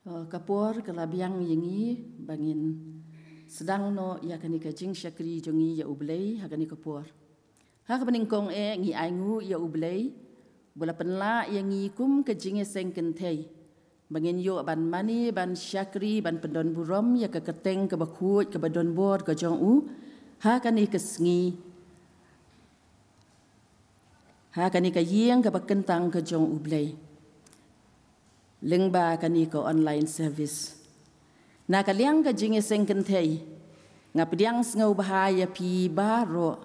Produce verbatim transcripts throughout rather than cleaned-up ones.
Uh, ka por ka la biang ïa ngi ba ngin sdang noh ïa kane ka jingshakri jong ngi ïa U Blei ha kane ka por. Ha kaba nyngkong eh ngi ainguh ïa U Blei ba la pynlah ïa ngi kum ka jingïaseng kynthei ba ngin ïoh ban mane ban shakri ban pyndon burom ïa ka kyrteng kaba khuid kaba donbor ka jong u ha kane ka sngi, ha kane ka ïing kaba kyntang ka jong U Blei, lyngba kane ka online service. Na ka liang ka jingïaseng kynthei, nga pdiang sngewbha ïa phi baroh,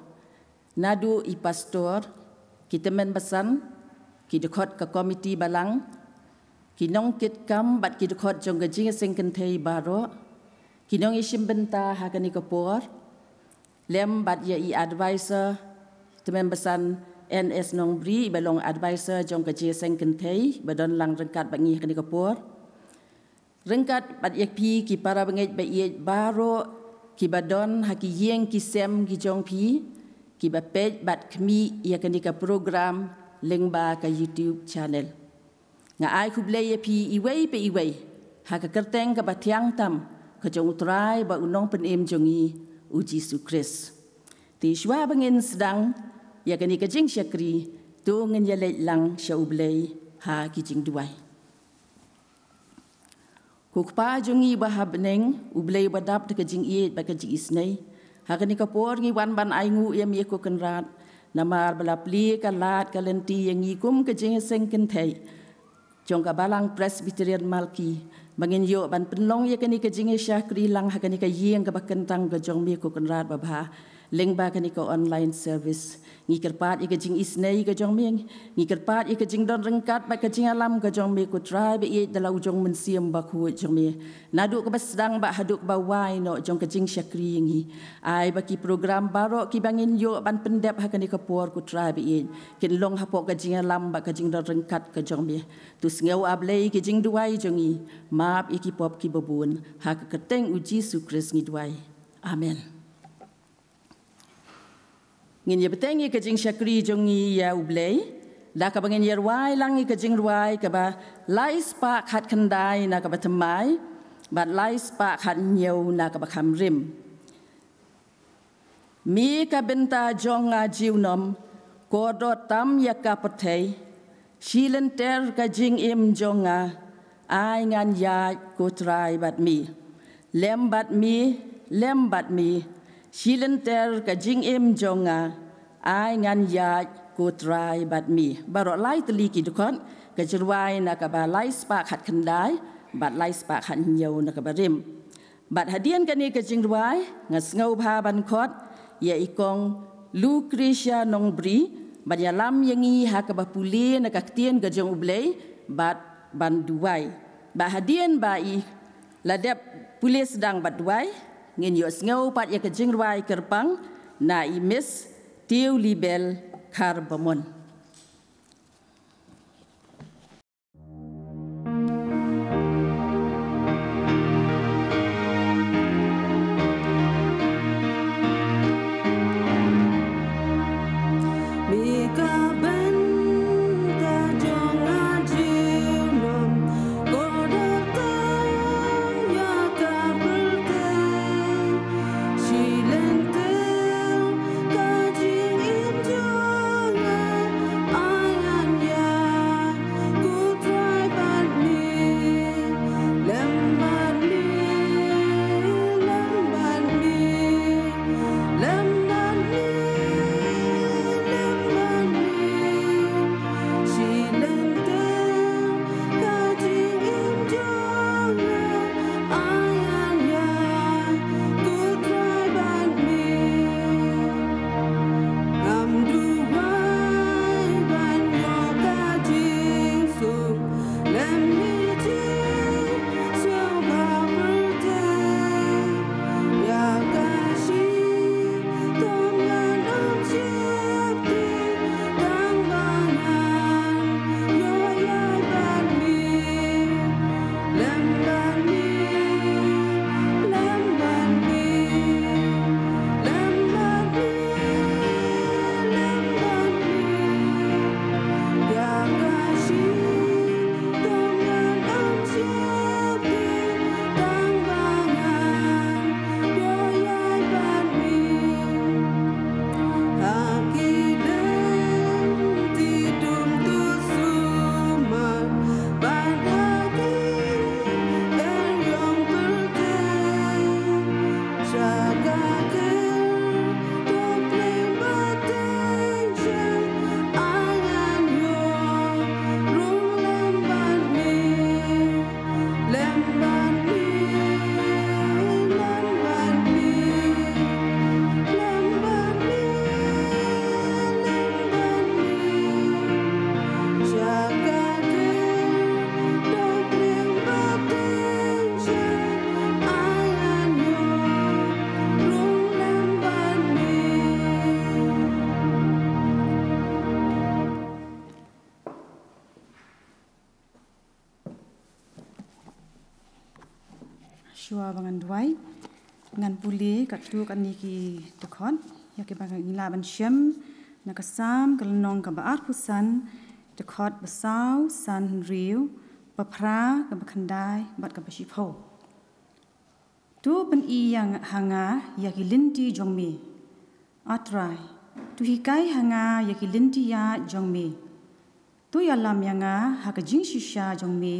naduh i pastor, ki tymmen basan, ki dkhot ka komiti balang, ki nongkitkam bad ki dkhot jong ka jingïaseng kynthei baroh, ki nongïashim bynta ha kane ka por, lem bad ïa i advisor, tymmen basan N S Nongbri, ba long advisor jong ka jingïaseng kynthei ba don lang ryngkat bad ngi ha kane ka por. Ryngkat bad ïa phi ki para bangeit ba ïeit baroh kiba don ha ki ïing ki sem ki jong phi, kiba peit bad khmih ïa kane ka program lyngba ka YouTube channel. Nga ai khublei ïa phi iwei pa iwei ha ka kyrteng kaba thiang tam ka jong U Trai bad U Nongpynim jong ngi, U Jisu Khrist. Te shuwa ba ngin sdang ïa kane ka jingshakri, to ngin ïaleit lang sha U Blei ha ki jingduwai. Ko Kpa jong ngi ba ha bneng, U Blei ba dap da ka jingïeit bad ka jingisnei, ha kane ka por ngi wan ban ainguh ïa me ko Kynrad, namar ba la plie ka lad ka lynti ïa ngi kum ka jingïaseng kynthei jong ka Balang Presbyterian Malki, ba ngin ïoh ban pynlong ïa kane ka jingïashakri lang ha kane ka ïing kaba kyntang ka jong me ko Kynrad babha, lyngba kane ka online service. Ngi kyrpad ïa ka jingisnei ka jong me, ngi kyrpad ïa ka jingdon ryngkat bad ka jingïalam ka jong me ko Trai ba ïeit da la U Jong Mynsiem Bakhuid jong me, naduh kaba sdang bad haduh kaba wai noh jong ka jingshakri ïa ngi. Ai ba ki program baroh kiba ngin ïoh ban pyndep ha kane ka por ko Trai ba ïeit, kin long hapoh ka jingïalam bad ka jingdon ryngkat ka jong me. To sngew, A Blei, ki jingduwai jong ngi, map ïa ki pop kiba bun, ha ka kyrteng U Jisu Khrist ngi duwai. Amen. Ngin ïa bteng ïa ka jingshakri jong ngi ïa U Blei da kaba ngin ïa rwai lang ïa ka jingrwai kaba lai spah khatkhyndai na kaba thymmai bad lai spah khathynñiew na kaba khamrim. Me ka bynta jong nga junom, kordor tam ïa ka pyrthei, shi lynter ka jingim jong nga, ai ngan ïaid ko Trai bad me. Lem bad me, lem bad me, shi lynter ka jingim jong nga, ai ngan ïaid ko Trai bad me. Baroh lai tylli ki dkhot, ka jingrwai na kaba lai spah khatkhyndai bad lai spah khathynñiew na kaba rim. Bad hadien kane ka jingrwai, nga sngewbha ban khot ïa i Kong Lucretia Nongbri ban ïalam ïa ngi ha kaba pule na ka ktien ka jong U Blei bad ban duwai. Bad hadien ba i la dep pule sdang bad duwai, ngin ïohsngew pat ïa ka jingrwai kyrpang na i Miss Teulibel Kharbamon. Shuwa ba ngan duwai, ngan pule katto katne ki dkhot ïa kiba ngi lah ban shem na ka Salm ka lynnong kaba arphew san, dkhot ba saw, san, hynriew, ba phra, kaba khyndai bad kaba shiphew. To pyni ïa nga, ha nga ïa ki lynti jong me. A Trai, to hikai ha nga ïa ki lynti ïaid jong me. To ïalam ïa nga ha ka jingshisha jong me,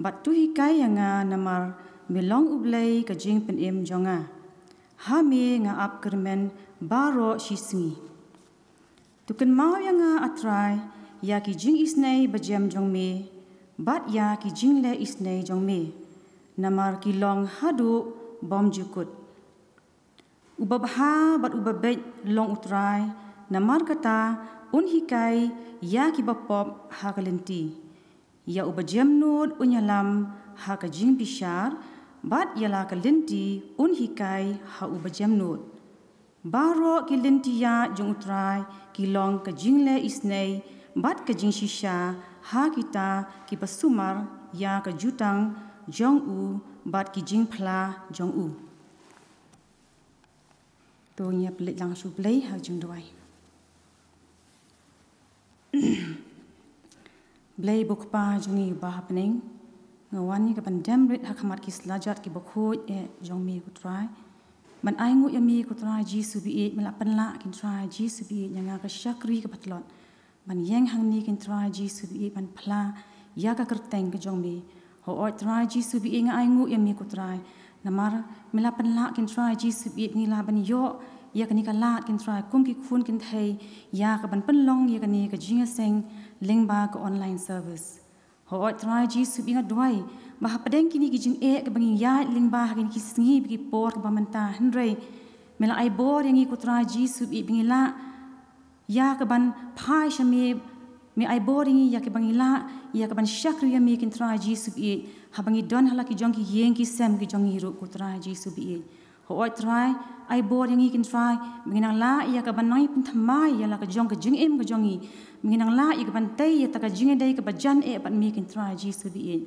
bad to hikai ïa nga namar me long U Blei ka jingpynim jong nga. Ha me nga ap kyrmen baroh shisngi. To kynmaw ïa nga, A Trai, ïa ki jingisynei bajem jong me, bad ïa ki jingleh isynei jong me, namar ki long haduh bymjukut. Uba bha bad uba beit long U Trai, namar kata un hikai ïa kiba pop ha ka lynti. Ïa uba jemnud un ïalam ha ka jingbishar, bad ïa la ka lynti un hikai ha uba jemnud. Baroh ki lynti ïaid jong U Trai ki long ka jingleh isynei bad ka jingshisha ha kita kiba sumar ïa ka jutang jong u bad ki jingphla jong u. To ngin ïa pynleit lang sha U Blei ha ka jingduwai. Blei ba U Kpa jong ngi uba ha bneng, nga wan ïa ka ban dem rit ha khmat ki slajat kiba khuid eh jong me, ko Trai. Ban ainguh ïa me, ko Trai Jisu baieit, me la pynlah, ko Trai Jisu baieit, ïa nga ka shakri kaba tlot ban ïeng hangne, ko Trai Jisu baieit, ban phla ïa ka kyrteng ka jong me. Hooid Trai Jisu baieit, nga ainguh ïa me, ko Trai, namar me la pynlah, ko Trai Jisu baieit, ba ngi lah ban ïoh ïa kane ka lad, ko Trai, kum ki khun kynthei, ïa ka ban pynlong ïa kane ka jingïaseng lyngba ka online service. Hooid Trai Jisu baieit, nga duwai ba hapdeng kine ki jingeh kiba ngi ïaid lyngba ha kine ki sngi bad ki por kiba mynta, hynrei me la ai bor ïa ngi, ko Trai Jisu baieit, ba ngi lah ïa ka ban phai sha me, me ai bor ïa ngi ïa kiba ngi lah ïa ka ban shakri ïa me, ko Trai Jisu baieit, haba ngi don ha la ki jong ki ïing ki sem ki jong ngi ruh, ko Trai Jisu baieit. Hooid Trai, ai bor ïa ngi, ko Trai, ba ngin nang lah ïa ka ban nang pynthymmai ïa la ka jong ka jingim ka jong ngi, ba ngin nang lah ïa ka ban tei ïa kata ka jingïadei kaba jan eh bad me, ko Trai Jisu baieit.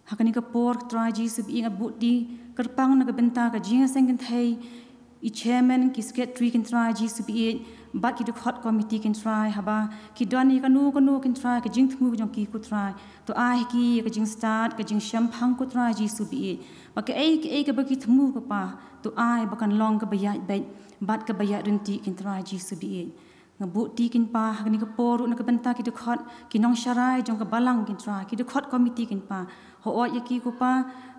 Ha kane ka por, ko Trai Jisu baieit, nga buh ti kyrpang na ka bynta ka jingïaseng kynthei, i chairman, ki secretary, ko Trai Jisu baieit, bad ki dkhot komiti, ko Trai, haba ki don ïa kano kano, ko Trai, ka jingthmu ka jong ki, ko Trai, to ai ha ki ïa ka jingstad, ka jingshemphang, ko Trai Jisu baieit, ba kaei kaei kaba ki thmu, ko Pa, to ai ba kan long kaba ïaid beit bad kaba ïaid ryntih, ko Trai Jisu baieit. Nga buh ti, ko Pa, ha kane ka por ruh na ka bynta ki dkhot, ki nongsharai jong ka balang, ko Trai, ki dkhot komiti, ko Pa. Hooid ïa ki, ko Pa,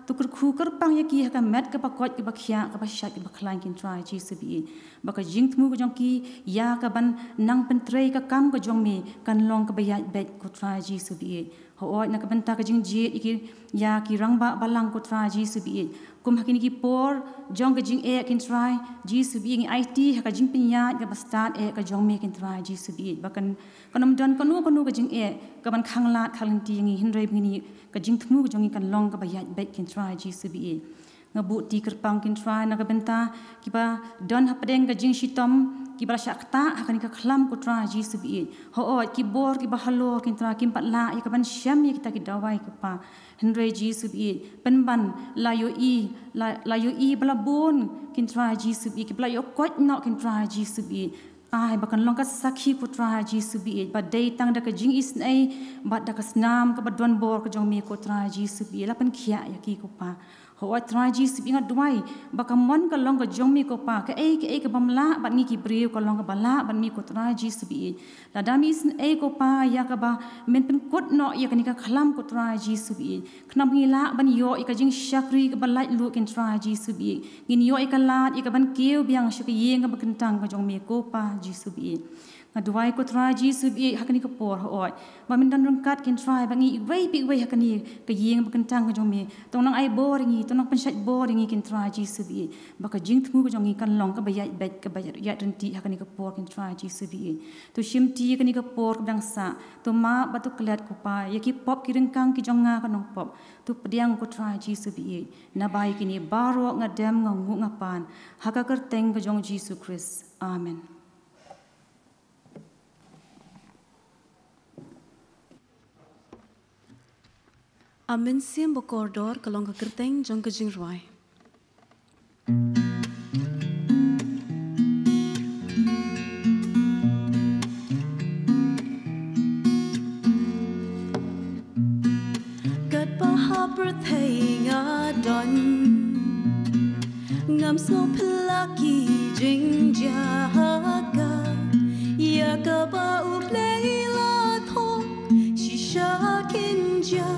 to kyrkhu kyrpang ïa ki ha ka met kaba koit kaba khiah, kaba shait kaba khlaiñ, ko Trai Jisu baieit, ba ka jingthmu ka jong ki ïa ka ban nang pyntrei ka kam ka jong me kan long kaba ïaid beit, ko Trai Jisu baieit. Hooid na ka bynta ka jingjied ïa ki, ïa ki rangbah balang, ko Trai Jisu baieit, kum ha kine ki por jong ka jingeh, ko Trai Jisu baieit, ngi aiti ha ka jingpynïaid kaba stad eh ka jong me, ko Trai Jisu baieit, ba kan, kan ym don kano kano ka jingeh ka ban khanglad khanglynti ïa ngi, hynrei ba ngi, ka jingthmu ka jong ngi kan long kaba ïaid beit, ko Trai Jisu baieit. Nga buh ti kyrpang, ko Trai, na ka bynta kiba don hapdeng ka jingshitom, kiba la shah ktah ha kane ka khlam, ko Trai Jisu baieit. Hooid ki bor kiba halor, ko Trai, kim pat lah ïa ka ban shem ïa kita ki dawai, ko Pa. Hynrei Jisu baieit, pynban la ïohi, la, la ïohi ba la bun, ko Trai Jisu baieit, kiba la ïoh koit noh, ko Trai Jisu baieit. Ai ba kan long ka sakhi, ko Trai Jisu baieit, ba dei tang da ka jingisynei bad da ka snam kaba don bor ka jong me, ko Trai Jisu baieit, la pynkhiah ïa ki, ko Pa. Hooid Trai Jisu baieit, nga duwai ba ka mon ka long ka jong me, ko Pa. Kaei kaei kabym lah bad ngi ki briew, ka long kaba lah bad me, ko Trai Jisu baieit. Lada me isynei, ko Pa, ïa kaba men pynkut noh ïa kane ka khlam, ko Trai Jisu baieit, khnang ba ngi lah ban ïoh ïa ka jingshakri kaba laitluid, ko Trai Jisu baieit. Ngin ïoh ïa ka lad ïa ka ban kiew biang sha ka ïing kaba kyntang ka jong me, ko Pa Jisu baieit. Nga duwai, ko Trai Jisu baieit, ha kane ka por, hooid ba men don ryngkat, ko Trai, bad ngi iwei pa iwei ha kane ka ïing kaba kyntang ka jong me. To nang ai bor ïa ngi, to nang pynshait bor ïa ngi, ko Trai Jisu baieit, ba ka jingthmu ka jong ngi kan long kaba ïaid beit, kaba ïaid ryntih ha kane ka por, ko Trai Jisu baieit. To shim ti ïa kane ka por kaba dang sah, to map bad to klet, ko Pa, ïa ki pop ki ryngkang ki jong nga ka nongpop. To pdiang, ko Trai Jisu baieit. Naba ïa kine baroh nga dem, nga nguh, nga pan ha ka kyrteng ka jong U Jisu Khrist. Amen. Mynsiem Bakordor, ka long ka kyrteng jong ka jingrwai. Nop la ki jingjia ha ka, ïa kaba U Blei la thoh, shisha kin jia,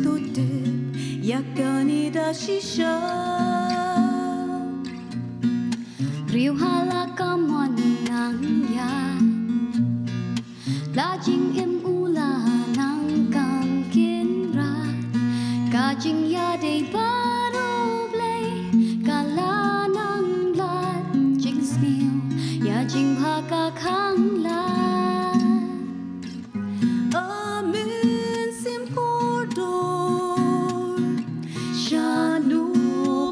to tip ïa kane da shisha. Briew ha la ka mon nang ïa la jingim u la nang kam kin rat. Ka jingïadei bad U Blei ka la nang lad, jingsniew ïa jingbha ka khang lad. A Mynsiem Kordor, shano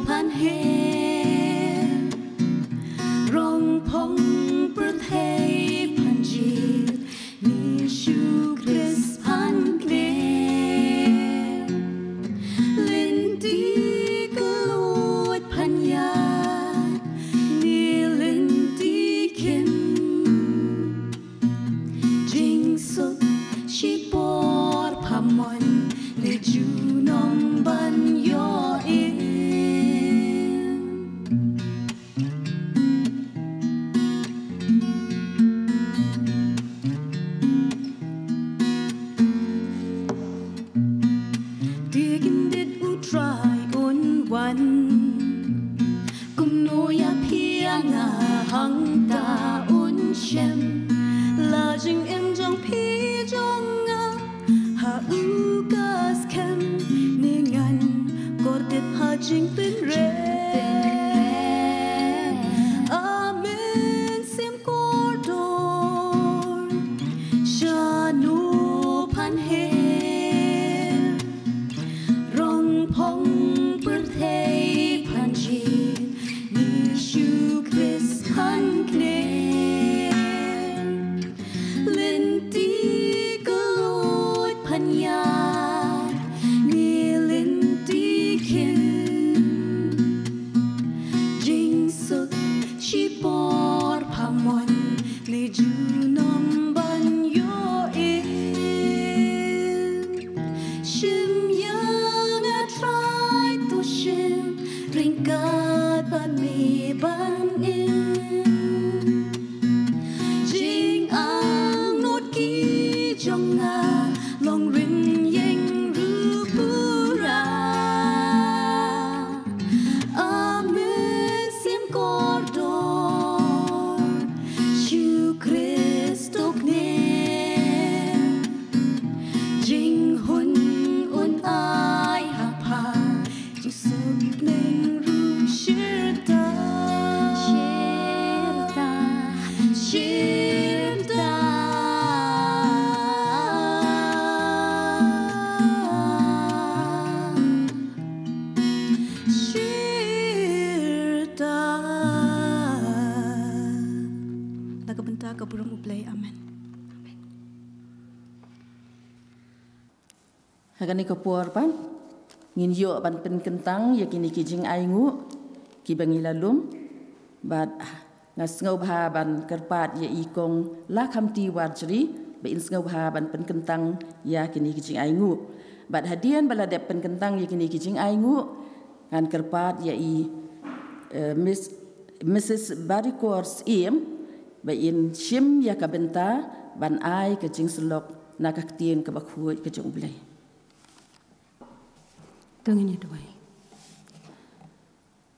phan her, rong phong pyrthei phan jied, Jisu Khrist phan kner. Lynti kylluid phan ïaid, ne lynti khin. Jingsuk shipor pha mon, ne junom ban ïoh im. Te kyndit U Trai un wan, kumno ïa phi ïa nga hangta un shem? La jingim jong phi jong nga ha u ka skhem, ne ngan kordit ha jingpynrem? A Mynsiem Kordor, shano phan her, rong phong pyrthei phan jied, Jisu Khrist phan kner. Lynti kylluid phan ïaid, ne lynti khin. Jingsuk shipor pha mon, ne junom ban ïoh im. Shim ïa nga Trai, to shim ryngkat bad me ban im. Jingangnud ki jong nga long rynïeng ruh pura. A Mynsiem Kordor, shu Khrist u kner. Jinghun un ai ha pha, jingsuk bneng ruh shirta. Shirta, shirta, shirta. Na ka bynta ka burom U Blei, amen. Ha kane ka por pat ngin ïoh ban pynkyntang ïa kine ki jingainguh kiba ngi la lum, bad nga sngewbha ban kyrpad ïa i Kong Lakhamti Warjri ba in sngewbha ban pynkyntang ïa kine ki jingainguh. Bad hadien ba la dep pynkyntang ïa kine ki jingainguh, ngan kyrpad ïa i, eh, Miss, Missus Barikor Syiem ba in shim ïa ka bynta ban ai ka jingsyllok na ka ktien kaba khuid ka jong U Blei. To ngin ïa duwai.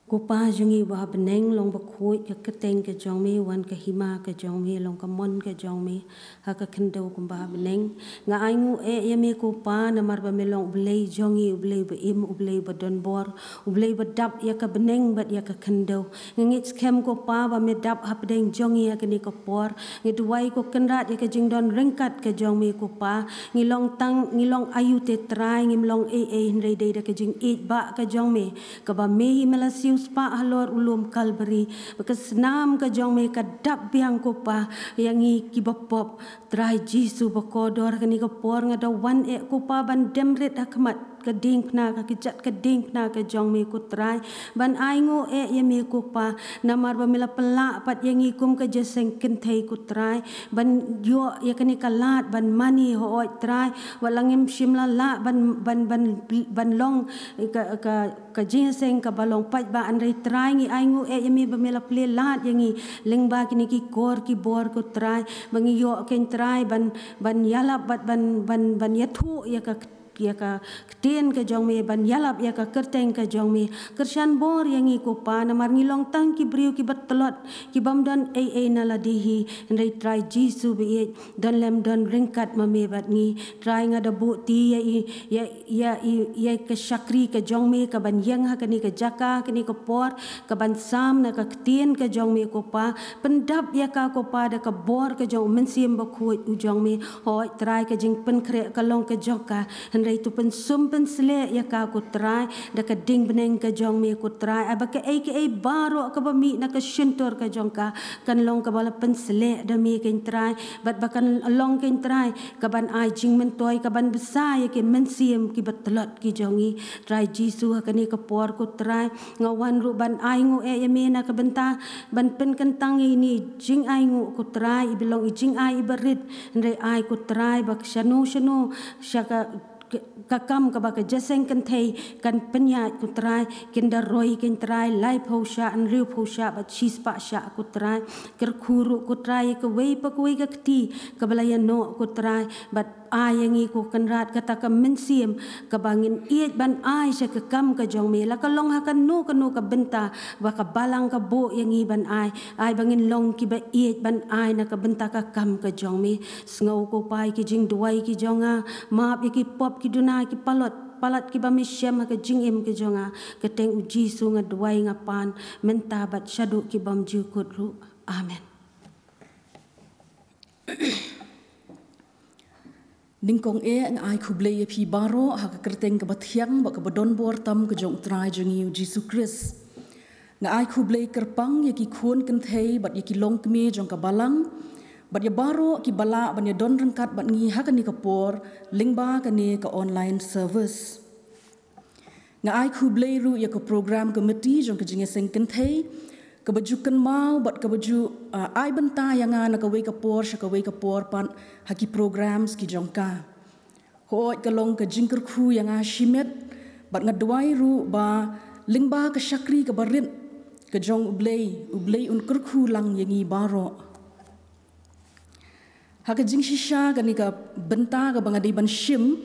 Ko Pa jong ngi uba ha bneng, long ba khuid ka kyrteng ka jong me, wan ka hima ka jong me, long ka mon ka jong me ha ka khyndew kumba ha bneng. Nga ainguh eh ïa me ko Pa namar ba me long U Blei jong ngi, U Blei ba im, U Blei ba donbor, U Blei ba dap ïa ka bneng bad ïa ka khyndew. Nga ngeit skhem ko Pa ba me dap hapdeng jong ngi ha kane ka por. Ngi duwai ko Kynrad ïa ka jingdon ryngkat ka jong me ko Pa. Ngi long tang, ngi long aïu te Trai, ngim long ei ei hynrei dei da ka jingïeit ba ka jong me, kaba me hi me la siewspah halor u lum Kalbari, ba ka snam ka jong me ka dap biang ko Pa ïa ngi kiba pop. Trai Jisu ba kordor, kane ka por nga da wan eh ko Pa ban dem rit ha khmat ka diengphna, ka kjat ka diengphna ka jong me ko Trai, ban ai nguh eh ïa me ko Pa, namar ba me la pynlah pat ïa ngi kum ka jingïaseng kynthei ko Trai, ban ïoh ïa kane ka lad ban mane hooid Trai, wat la ngim shym la lah ban, ban, ban, ban long ka, ka, ka jingïaseng kaba long paidbah, hynrei Trai ngi ai nguh eh ïa me ba me la plie lad ïa ngi lyngba kine ki kor ki bor ko Trai, ba ngi ïoh kein Trai ban, ban ïalap bad ban, ban, ban ïathuh ïa ka ïa ka ktien ka jong me, ban ïalap ïa ka kyrteng ka jong me. Kyrshan bor ïa ngi ko Pa, namar ngi long tang ki briew kiba tlot, kibym don ei ei na lade hi, hynrei Trai Jisu ba ïeit, don lem don ryngkat ma me bad ngi. Trai nga da buh ti ïa i, ïa, ïa i, ïa ka shakri ka jong me kaban ïeng ha kane ka jaka, kane ka por, kaban sam na ka ktien ka jong me ko Pa, pyndap ïa ka ko Pa da ka bor ka jong u Mynsiem Bakhuid u jong me. Hooid Trai ka jingpynkhreh ka long ka jong ka, hynrei to pynsum pynsleh ïa ka ko Trai, da ka dieng bneng ka jong me ko Trai, ai ba kaei kaei baroh kaba mih na ka shyntur ka jong ka, kan long kaba la pynsleh da me kein Trai, bad ba kan long kein Trai, kaban ai jingmyntoi, kaban bsa ïa ki mynsiem kiba tlot ki jong ngi. Trai Jisu ha kane ka por ko Trai, nga wan ruh ban ai nguh eh ïa me na ka bynta, ban pynkyntang ïa ine i jingai nguh ko Trai, iba long i jingai iba rit, hynrei ai ko Trai ba shano shano, sha ka, ka, ka kam kaba ka jingïaseng kynthei kan pynïaid ko Trai, kin da roi kein Trai, laiphew shah, hynriewphew shah, bad shispah shah ko Trai, kyrkhu ruh ko Trai, ïa kawei pa kawei ka kti, kaba la ïa noh ko Trai, bad ai ïa ngi ko Kynrad kata ka mynsiem, kaba ngin ïeit ban ai sha ka kam ka jong me, la ka long ha kano kano ka bynta, ba ka balang ka buh ïa ngi ban ai, ai ba ngin long kiba ïeit ban ai na ka bynta ka kam ka jong me. Sngew ko Pa ïa ki jingduwai ki jong nga, map ïa ki pop ki duna ki palot, palat kiba me shem ha ka jingim ka jong nga, kyrteng u Jisu nga duwai nga pan, mynta bad shaduh ki bymjukut ruh. Amen. Nyngkong eh nga ai khublei ïa phi baroh ha ka kyrteng kaba thiang bad kaba don bor tam ka jong u Trai jong ngi u Jisu Khrist. Nga ai khublei kyrpang ïa ki khun kynthei bad ïa ki longkmie jong ka balang, bad ïa baroh kiba lah ban ïa don ryngkat bad ngi ha kane ka por, lyngba kane ka online service. Nga ai khublei ruh ïa ka program committee jong ka jingïaseng kynthei, kaba ju kynmaw bad kaba ju, ah, ai bynta ïa nga na kawei ka por sha kawei ka por pat ha ki programs ki jong ka. Hooid ka long ka jingkyrkhu ïa nga shimet, bad nga duwai ruh ba lyngba ka shakri kaba rit ka jong U Blei, U Blei un kyrkhu lang ïa ngi baroh. Ha ka jingshisha kane ka bynta kaba nga dei ban shim,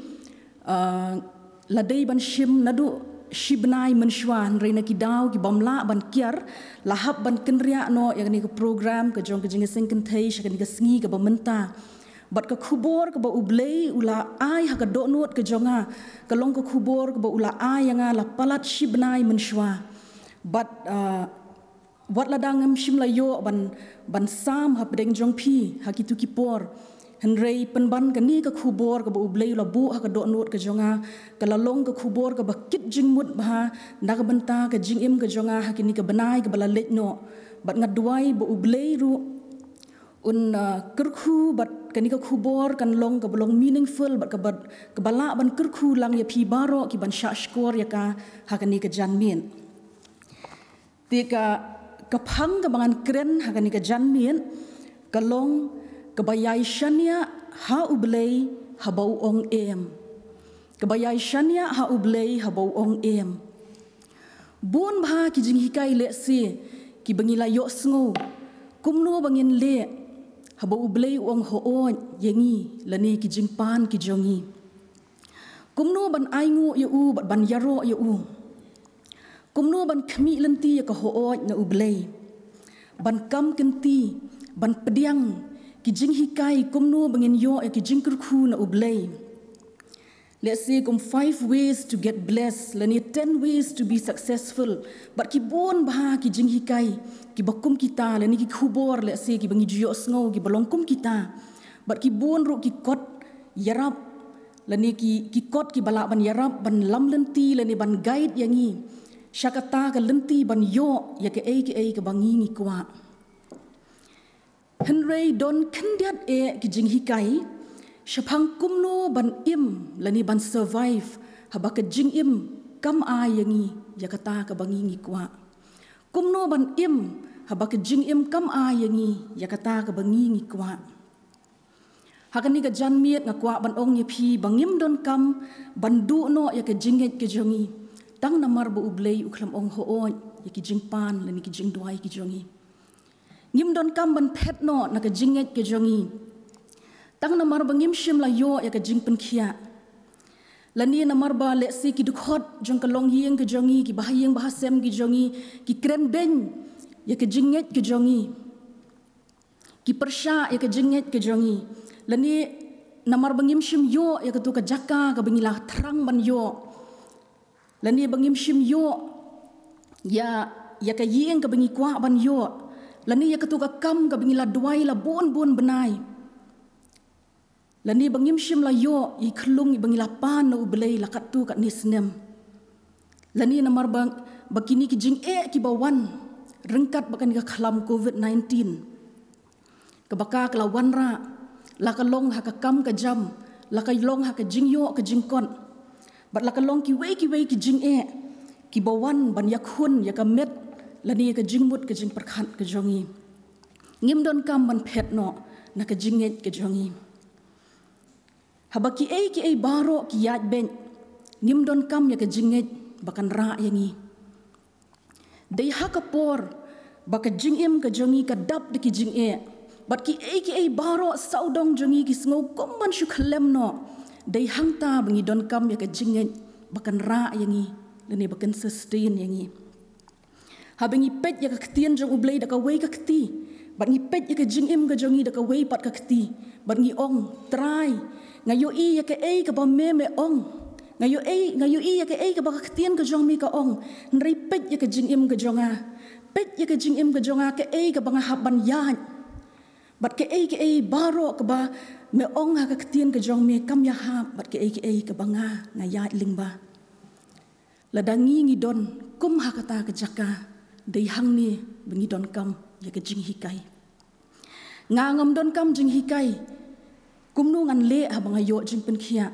ah, la dei ban shim naduh shi bnai mynshuwa, hynrei na ki daw ki bym lah ban kiar, la hap ban kynriah noh ïa kane ka program ka jong ka jingïaseng kynthei sha kane ka sngi kaba mynta. Bad ka khubor kaba U Blei u la ai ha ka dohnud ka jong nga, ka long ka khubor kaba u la ai ïa nga la palat shi bnai mynshuwa. Bad, ah, wat la dang ngam shym la ïoh ban, ban sam hapdeng jong phi ha kito ki por, hynrei pynban kane ka khubor kaba U Blei u la buh ha ka dohnud ka jong nga, ka la long ka khubor kaba kit jingmut bha na ka bynta ka jingim ka jong nga ha kine ki bnai kiba la leit noh. Bad nga duwai ba U Blei ruh un, ah, kyrkhu bad kane ka khubor kan long kaba long meaningful bad kaba, kaba lah ban kyrkhu lang ïa phi baroh ki ban shah shkor ïa ka ha kane ka janmiet. Te ka, ka phang kaba ngan kren ha kane ka janmiet, ka long kaba ïai shaniah ha U Blei haba u ong em. Kaba ïai shaniah ha U Blei haba u ong em. Bun bha ki jinghikai lehse kiba ngi la ïohsngew, kumno ba ngin leh haba U Blei u ong hooid ïa ngi lane ki jingpan ki jong ngi. Kumno ban ainguh ïa u bad ban ïaroh ïa u. Kumno ban khmih lynti ïa ka hooid na U Blei. Ban kam kynti, ban pdiang ki jinghikai kumno ba ngin ïoh ïa ki jingkyrkhu na U Blei. Lehse kum five ways to get blessed, lane ten ways to be successful. Bad ki bun bha ki jinghikai kiba kum kita, lane ki khubor lehse kiba ngi ju ïohsngew kiba long kum kita. Bad ki bun ruh ki kot ïarap, lane ki, ki kot kiba lah ban ïarap, ban lam lynti, lane ban guide ïa ngi sha kata ka lynti ban ïoh ïa kaei kaei kaba ngi ngi kwah. Hynrei don khyndiat eh ki jinghikai shaphang kumno ban im lane ban survive haba ka jingim kam ai ïa ngi ïa kata kaba ngi ngi kwah? Kumno ban im haba ka jingim kam ai ïa ngi ïa kata kaba ngi ngi kwah? Ha kane ka janmiet nga kwah ban ong ïa phi ba ngim donkam ban duh noh ïa ka jingngeit ka jong ngi tang namar ba U Blei u khlem ong hooid ïa ki jingpan lane ki jingduwai ki jong ngi. Ngim donkam ban phet noh na ka jingngeit ka jong ngi tang namar ba ngim shym la ïoh ïa ka jingpynkhiah, lane namar ba lehse ki dkhot jong ka longïing ka jong ngi, ki bahaïing bahasem ki jong ngi, ki kren beiñ ïa ka jingngeit ka jong ngi, ki pyrshah ïa ka jingngeit ka jong ngi, lane namar ba ngim shym ïoh ïa katu ka jaka kaba ngi la thrang ban ïoh, lane ba ngim shym ïoh ïa ïa ka ïing kaba ngi kwah ban ïoh, lane ïa katu ka kam kaba ngi la duwai la bun bun bnai, lane ba ngim shym la ïoh ïa i khyllung ba ngi la pan na U Blei la katto katne snem, lane namar ba ba kine ki jingeh kiba wan ryngkat bad kane ka khlam covid nineteen kaba ka la wanrah, la ka long ha ka kam ka jam, la ka long ha ka jingïoh ka jingkot, bad la ka long kiwei kiwei ki jingeh kiba wan ban ïakhun ïa ka met lane ïa ka jingmut ka jingpyrkhat ka jong ngi. Ngim donkam ban phet noh na ka jingngeit ka jong ngi. Haba kiei kiei baroh ki ïaid beit, ngim donkam ïa ka jingngeit ba kan rah ïa ngi. Dei ha ka por ba ka jingim ka jong ngi ka dap da ki jingeh bad kiei kiei baroh sawdong jong ngi ki sngew kum ban shu khlem noh, dei hangta ba ngi donkam ïa ka jingngeit ba kan rah ïa ngi lane ba kan sustain ïa ngi. Haba ngi peit ïa ka ktien jong U Blei da kawei ka kti bad ngi peit ïa ka jingim ka jong ngi da kawei pat ka kti bad ngi ong, Trai, nga ïohi ïa kaei kaba me me ong, nga ïohi nga ïohi ïa kaei kaba ka ktien ka jong me ka ong. Hynrei peit ïa ka jingim ka jong nga, peit ïa ka jingim ka jong nga, kaei kaba nga hap ban ïaid bad kaei kaei baroh kaba me ong ha ka ktien ka jong me kam ïahap bad kaei kaei kaba nga nga ïaid lyngba. Lada ngi ngi don kum ha kata ka jaka, dei hangne ba ngi donkam ïa ka jinghikai. Nga ngam donkam jinghikai kumno ngan leh haba nga ïoh jingpynkhiah,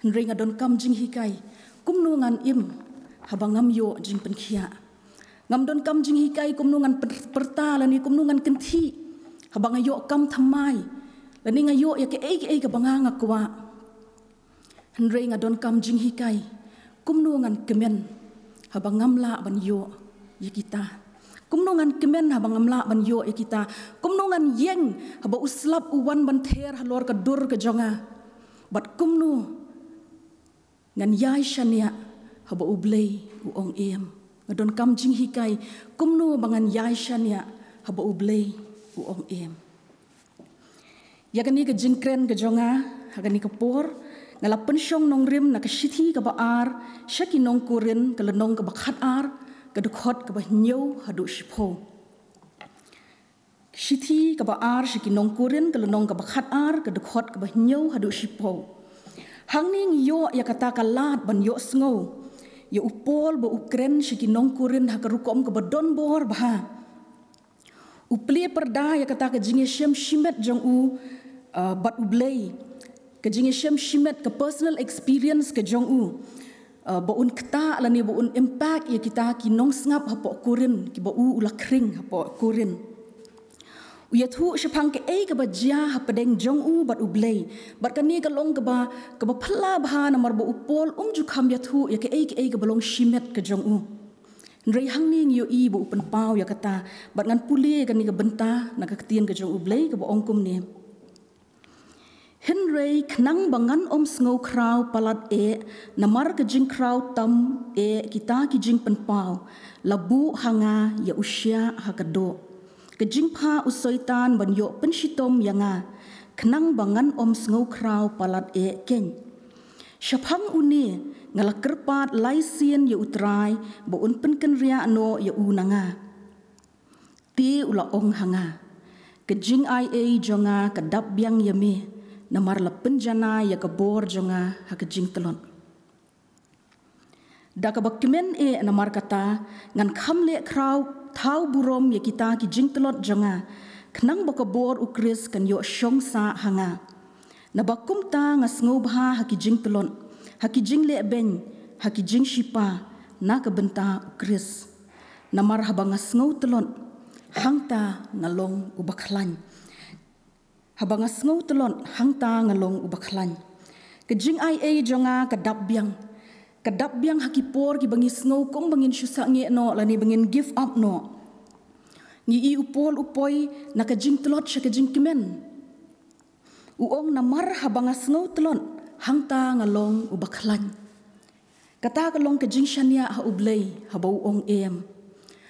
hynrei nga donkam jinghikai kumno ngan im haba ngam ïoh jingpynkhiah. Ngam donkam jinghikai kumno ngan pyrta lane kumno ngan kynthih haba nga ïoh kam thymmai lane nga ïoh ïa kaei kaei kaba nga nga kwah. Hynrei nga donkam jinghikai kumno ngan kmen haba ngam lah ban ïoh ïa kita, kumno ngan kmen haba ngam lah ban ïoh ïa kita, kumno ngan ïeng haba u slap u wan ban ther halor ka dur ka jong nga, bad kumno ngan ïai shaniah haba U Blei u ong em. Nga donkam jinghikai kumno ba ngan ïai shaniah haba U Blei u ong em. Ïa kane ka jingkren ka jong nga ha kane ka por, nga la pynshong nongrim na ka shithi kaba ar sha ki nong Korinth, ka lynnong kaba khatar, ka dkhot kaba hynñiew haduh shiphew. Shithi kaba ar sha ki nong Korinth, ka lynnong kaba khatar, ka dkhot kaba hynñiew haduh shiphew. Hangne ngi ïoh ïa kata ka lad ban ïohsngew ïa u Paul ba u kren sha ki nong Korinth ha ka rukom kaba donbor bha. U plie pyrda ïa kata ka jingïashem shimet jong u, uh, bad U Blei, ka jingïashem shimet, ka personal experience ka jong u, uh, ba un ktah lane ba un impact ïa kita ki nongsngap hapoh Korinth kiba u u la khring hapoh Korinth. U ïathuh shaphang kaei kaba jia hapdeng jong u bad U Blei, bad kane ka long kaba kaba phylla bha namar ba u Paul um ju kham ïathuh ïa kaei kaei kaba long shimet ka jong u. Hynrei hangne ngi ïohi ba u pynpaw ïa kata, bad ngan pule kane ka bynta na ka ktien ka jong U Blei kaba ong kumne. Hynrei khnang ba ngan ym sngew khraw palat eh namar ka jingkhraw tam eh kita ki jingpynpaw, la buh ha nga ïa u shiah ha ka doh, ka jingphah u Soitan ban ïoh pynshitom ïa nga, khnang ba ngan ym sngew khraw palat eh keiñ. Shaphang une nga la kyrpad lai sien ïa U Trai ba un pynkynriah noh ïa u na nga. Te u la ong ha nga, ka jingai ei jong nga ka dap biang ïa me, namar la pynjanai ïa ka bor jong nga ha ka jingtlot. Da kaba kmen eh namar kata, ngan kham leh khraw thaw burom ïa kita ki jingtlot jong nga, khnang ba ka bor U Khrist kan ïoh shong sah ha nga. Naba kumta nga sngewbha ha ki jingtlot, Ha ki jingleh beiñ, ha ki jingshipa, na ka bynta u Khrist. Namar haba nga sngew tlot, hangta nga long uba khlaiñ. Haba nga sngew tlot, hangta nga long uba khlaiñ. Ka jingai ei jong nga ka dap biang. Ka dap biang ha ki por kiba ngi sngew kumba ngin shu sangeh noh, lane ba ngin give up noh. Ngi i u Paul u poi na ka jingtlot sha ka jingkmen. U ong namar haba nga sngew tlot, hangta nga long uba khlaiñ. Kata ka long ka jingshaniah ha U Blei, haba u ong em.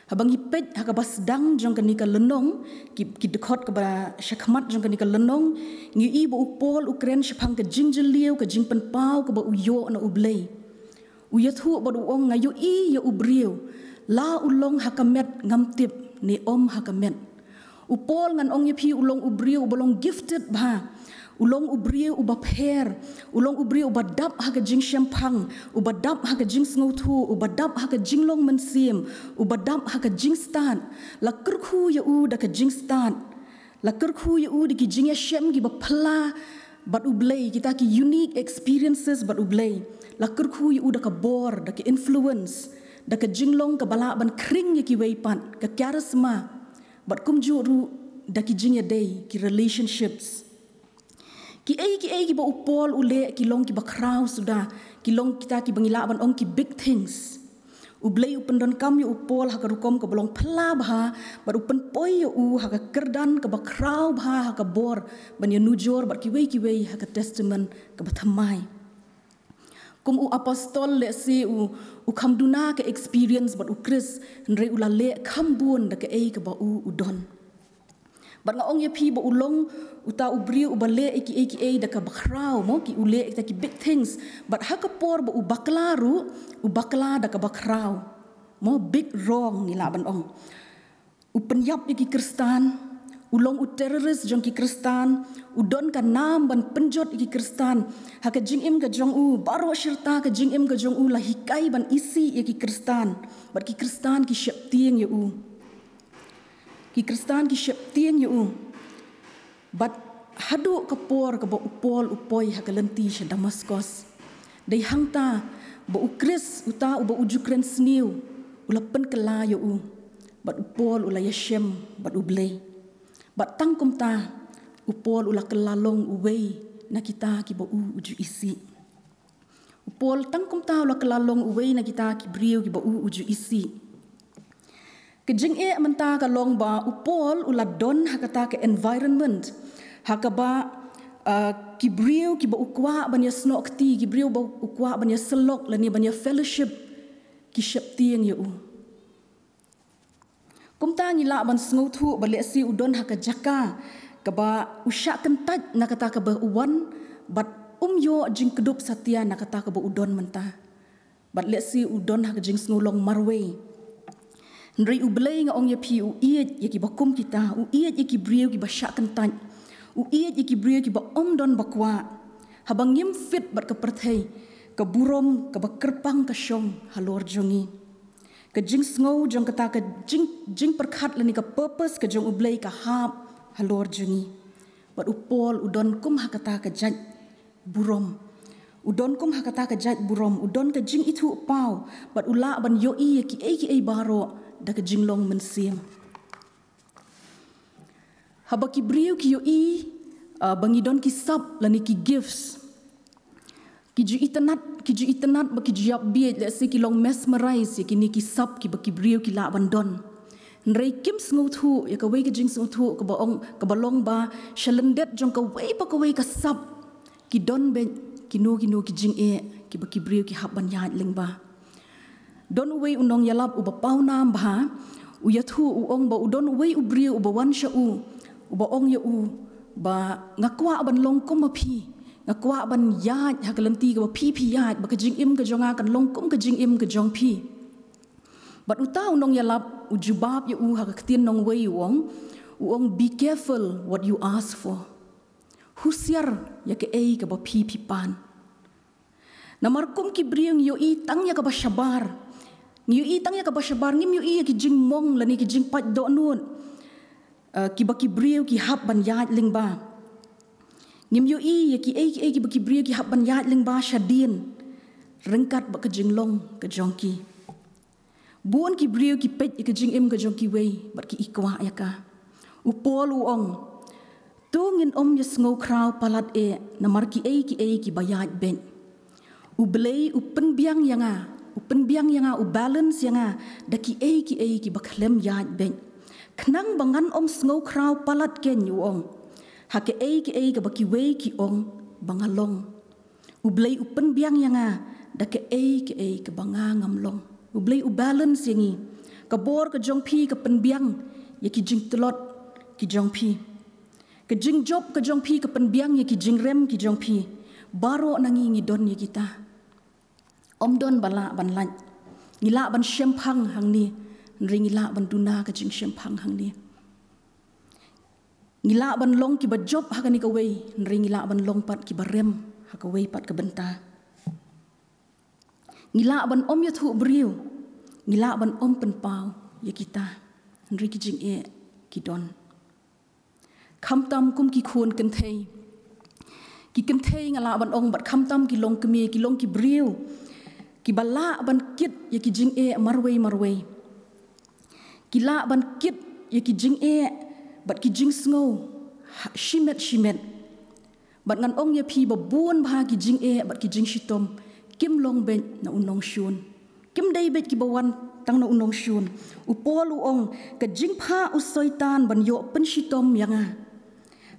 Haba ngi peit ha kaba sdang jong kane ka lynnong, ki, ki dkhot kaba shakhmat jong kane ka lynnong, ngi i ba u Paul u kren shaphang ka jingjylliew, ka jingpynpaw kaba u ïoh na U Blei. U ïathuh bad u ong nga ïohi ïa u briew, la u long ha ka met ngam tip, ne em ha ka met. U Paul ngan ong ïa phi u long u briew uba long gifted bha. U long u briew uba pher. U long u briew uba dap ha ka jingshemphang, uba dap ha ka jingsngewthuh, uba dap ha ka jinglong mynsiem, uba dap ha ka jingstad. La kyrkhu ïa u da ka jingstad. La kyrkhu ïa u da ki jingïashem kiba phylla bad U Blei, kita ki unique experiences bad U Blei. La kyrkhu ïa u da ka bor, da ka influence, da ka jinglong kaba lah ban khring ïa kiwei pat, ka charisma. Bad kumjuh ruh da ki jingïadei, ki relationships. Kiei kiei kiba u Paul u leh ki long kiba khraw suda, ki long kita kiba ngi lah ban ong ki big things. U Blei u pyndonkam ïa u Paul ha ka rukom kaba long phylla bha, bad u pynpoi ïa u ha ka kyrdan kaba khraw bha, ha ka bor ban ïanujor bad kiwei kiwei ha ka Testament kaba thymmai. Kum u apostol lehse u, u kham duna ka experience bad u Khrist, hynrei u la leh kham bun da kaei kaba u u don. Bad nga ong ïa phi ba u long uta u briew uba leh ïa kiei kiei da kaba khraw mo, ki u leh ïa kita ki big things. Bad ha ka por ba u bakla ruh, u bakla da kaba khraw mo, big wrong ngi lah ban ong. U pynïap ïa ki Khristan, u long u terrorist jong ki Khristan, u don ka nam ban pynjot ïa ki Khristan. Ha ka jingim ka jong u, baroh shirta ka jingim ka jong u la hikai ban isih ïa ki Khristan. Bad ki Khristan ki sheptieng ïa u. Ki Khristan ki sheptieng ïa u. Bad haduh ka por kaba u Paul u poi ha ka lynti sha Damaskos. Dei hangta ba u Khrist uta uba u ju kren sniew u la pynkylla ïa u. Bad u Paul u la ïashem bad U Blei. Bad tang kumta u Paul u la kylla long uwei na kita kiba u u ju isih. U Paul tang kumta u la kylla long uwei na kita ki briew kiba u u ju isih. Ka jingeh mynta ka long ba u Paul u la don ha kata ka environment ha kaba, uh, ki briew kiba u kwah ban ïasnoh kti, ki briew ba u kwah ban ïasyllok lane ban ïa fellowship, ki sheptieng ïa u. Kumta ngi lah ban sngewthuh ba lehse u don ha ka jaka kaba u shah kyntait na kata kaba u wan, bad um ïoh jingkdup satia na kata kaba u don mynta. Bad lehse u don ha ka jingsngew long marwei. Hynrei U Blei nga ong ïa phi u ïeit ïa kiba kum kita, u ïeit ïa ki briew kiba shah kyntait, u ïeit ïa ki briew kiba um don ba kwah. Haba ngim fit bad ka pyrthei, ka burom kaba kyrpang ka shong halor jong ngi. Ka jingsngew jong kata ka jing, jingpyrkhat lane ka purpose ka jong U Blei ka hap halor jong ngi. Bad u Paul u don kum ha kata ka jait burom. U don kum ha kata ka jait burom, u don ka jingithuhpaw, bad u lah ban ïohi ïa kiei kiei baroh da ka jinglong mynsiem. Haba ki briew ki ïohi, uh, ba ngi don ki sap lane ki gifts, ki ju itynnad, ki ju itynnad bad ki ju ïap bieit, lehse ki long mesmerize ïa kine ki sap kiba ki briew ki lah ban don. Hynrei kim sngewthuh ïa kawei ka jingsngewthuh kaba ong, kaba long ba sha lyndet jong kawei pa kawei ka sap ki don beit kino kino ki jingeh kiba ki briew ki hap ban ïaid lyngba. Don uwei u nongïalap uba pawnam bha, u ïathuh u ong ba u don uwei u briew uba wan sha u, uba ong ïa u ba nga kwah ban long kum ma phi, nga kwah ban ïaid ha ka lynti kaba phi phi ïaid, ba ka jingim ka jong nga kan long kum ka jingim ka jong phi. Bad uta u nongïalap u jubab ïa u ha ka ktien nongwei u ong, u ong, "Be careful what you ask for." Husiar ïa kaei kaba phi phi pan. Namar kum ki briew ngi ïohi tang ïa kaba shabar. Ngi ïohi tang ïa kaba shabar, ngim ïohi ïa ki jingmong lane ki jingpait dohnud, eh, kiba ki briew ki hap ban ïaid lyngba. Ngim ïohi ïa kiei kiei kiba ki briew ki hap ban ïaid lyngba shadien. ryngkat bad ka jinglong ka jong ki. Bun ki briew ki peit ïa ka jingim ka jong kiwei bad ki i kwah ïa ka. U Paul u ong, to ngin ym ïa sngew khraw palat eh namar kiei kiei kiba ïaid beit. U Blei u pynbiang ïa nga, u pynbiang ïa nga, u balance ïa nga da kiei kiei kiba khlem ïaid beit. Khnang ba ngan ym sngew khraw palat, kein u ong, ha kiei kiei kaba kiwei ki ong ba nga long. U Blei u pynbiang ïa nga da kiei kiei kaba nga ngam long. U Blei u balance ïa ngi. Ka bor ka jong phi ka pynbiang ïa ki jingtlot ki jong phi. Ka jingjop ka jong phi ka pynbiang ïa ki jingrem ki jong phi. Baroh na ngi ngi don ïa kita. Ym don ba lah ban lait. Ngi lah ban shemphang hangne, hynrei ngi lah ban duna ka jingshemphang hangne. Ngi lah ban long kiba jop ha kane kawei, hynrei ngi lah ban long pat kiba rem ha kawei pat ka bynta. Ngi lah ban ym ïathuh briew, ngi lah ban ym pynpaw ïa kita, hynrei ki jingeh ki don. Khamtam kum ki khun kynthei, ki kynthei nga lah ban ong, bad khamtam ki longkmie, ki long ki briew kiba lah ban kit ïa ki jingeh marwei marwei. Ki lah ban kit ïa ki jingeh bad ki jingsngew ha-, shimet shimet. Bad ngan ong ïa phi ba bun bha ki jingeh bad ki jingshitom kim long beit na u nongshun. Kim dei beit kiba wan tang na u nongshun. U Paul u ong, ka jingphah u Soitan ban ïoh pynshitom ïa nga.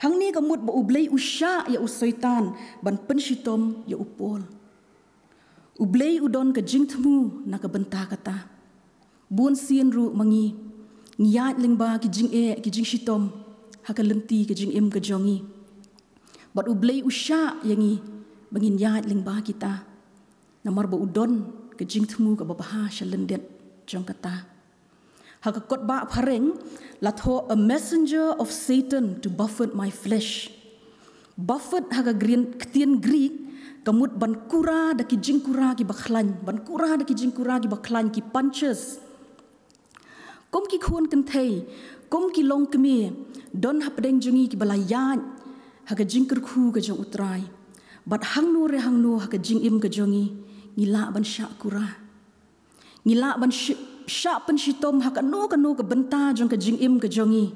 Hangne ka mut ba U Blei u shah ïa u Soitan ban pynshitom ïa u Paul. U Blei u don ka jingthmu na ka bynta kata. Bun sien ruh ma ngi, ngi ïaid lyngba ki jingeh, ki jingshitom ha ka lynti ka jingim ka jong ngi. Bad U Blei u shah ïa ngi ba ngin ïaid lyngba kita. Namar ba u don ka jingthmu kaba bha sha lyndet jong kata. Ha ka kot ba phareng la thoh, a messenger of Satan to buffet my flesh. Buffet ha ka green, ktien Greek, ka mut ban kura da ki jingkura kiba khlaiñ, ban kura da ki jingkura kiba khlaiñ, ki punches. Kum ki khun kynthei, kum ki longkmie, don hapdeng jong ngi kiba la ïaid ha ka jingkyrkhu ka jong U Trai. Bad hangno re hangno ha ka jingim ka jong ngi, ngi lah ban shah kura. Ngi lah ban shi-, shah pynshitom ha kano kano ka bynta jong ka jingim ka jong ngi.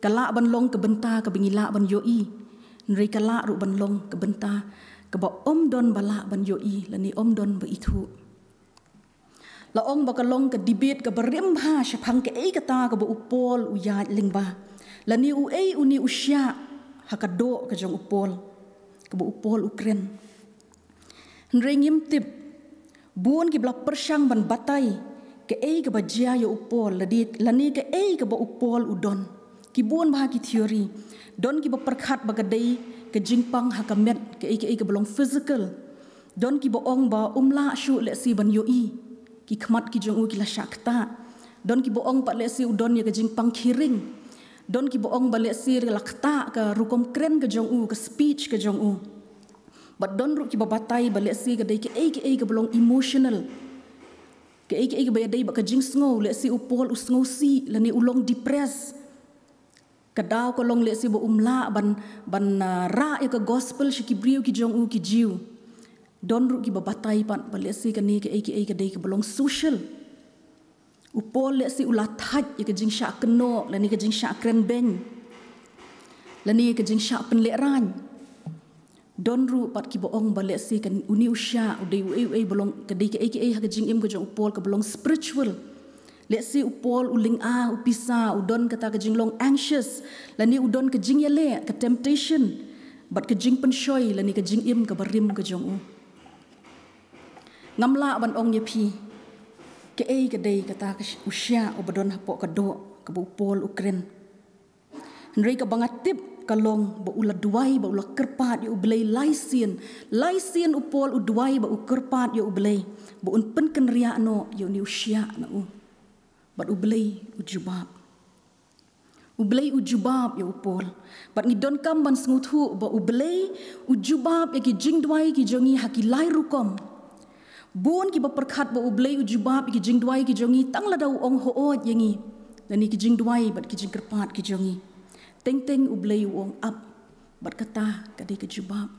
Ka lah ban long ka bynta kaba ngi lah ban ïohi. Hynrei ka lah ruh ban long ka bynta kaba ym don ba lah ban ïohi lane ym don ba ithuh. La ong ba ka long ka debate kaba rim bha shaphang kaei kata kaba u Paul u ïaid lyngba, lane uei une u shiah ha ka doh ka jong u Paul, kaba u Paul u kren. Hynrei ngim tip, bun kiba la pyrshang ban batai kaei kaba jia ïa u Paul, lane, lane kaei kaba u Paul u don. Ki bun bha ki theory. Don kiba pyrkhat ba ka dei ka jingpang ha ka met, kaei kaei kaba long physical. Don kiba ong ba um lah shuh lehse ban ïohi, ki khmat ki jong u ki la shah ktah. Don kiba ong pat lehse u don ïa ka jingpang khiring. Don kiba ong ba lehse la ktah ka rukom kren ka jong u, ka speech ka jong u. Bad don ruh kiba batai ba lehse ka dei kaei kaei kaba long emotional. Kaei kaei kaba ïadei bad ka jingsngew, lehse u Paul u sngewsih lane u long depressed. Ka daw ka long lehse ba um lah ban, ban, ah, rah ïa ka gospel sha ki briew ki jong u ki Jiw. Don ruh kiba batai pat ba lehse kane kaei kaei ka dei kaba long social. U Paul lehse u la thait ïa ka jingshah kynnoh, lane ka jingshah kren beiñ, lane ka jingshah pynlehraiñ. Don ruh pat kiba ong ba lehse kan une u shiah u dei uei uei ba long, ka dei kaei kaei ha ka jingim ka jong u Paul kaba long spiritual. Lehse u Paul u lynga, u pisa, u don kata ka jinglong anxious, lane u don ka jingïaleh, ka temptation, bad ka jingpynshoi lane ka jingim kaba rim ka jong u. Ngam lah ban ong ïa phi kaei ka dei kata ka sh-, u shiah uba don hapoh ka doh kaba u Paul u kren. Hynrei kaba nga tip ka long ba u la duwai, ba u la kyrpad ïa U Blei lai sien. Lai sien u Paul u duwai bad u kyrpad ïa U Blei ba un pynkynriah noh ïa une u shiah na u. Bad U Blei u jubab. U Blei u jubab ïa u Paul. Bad ngi donkam ban sngewthuh ba U Blei u jubab ïa ki jingduwai ki jong ngi ha ki lai rukom. Bun kiba pyrkhat ba U Blei u jubab ïa ki jingduwai ki jong ngi tang lada u ong hooid ïa ngi, lane ki jingduwai bad ki jingkyrpad ki jong ngi. Teng teng U Blei u ong ap, bad kata ka dei ka jubab.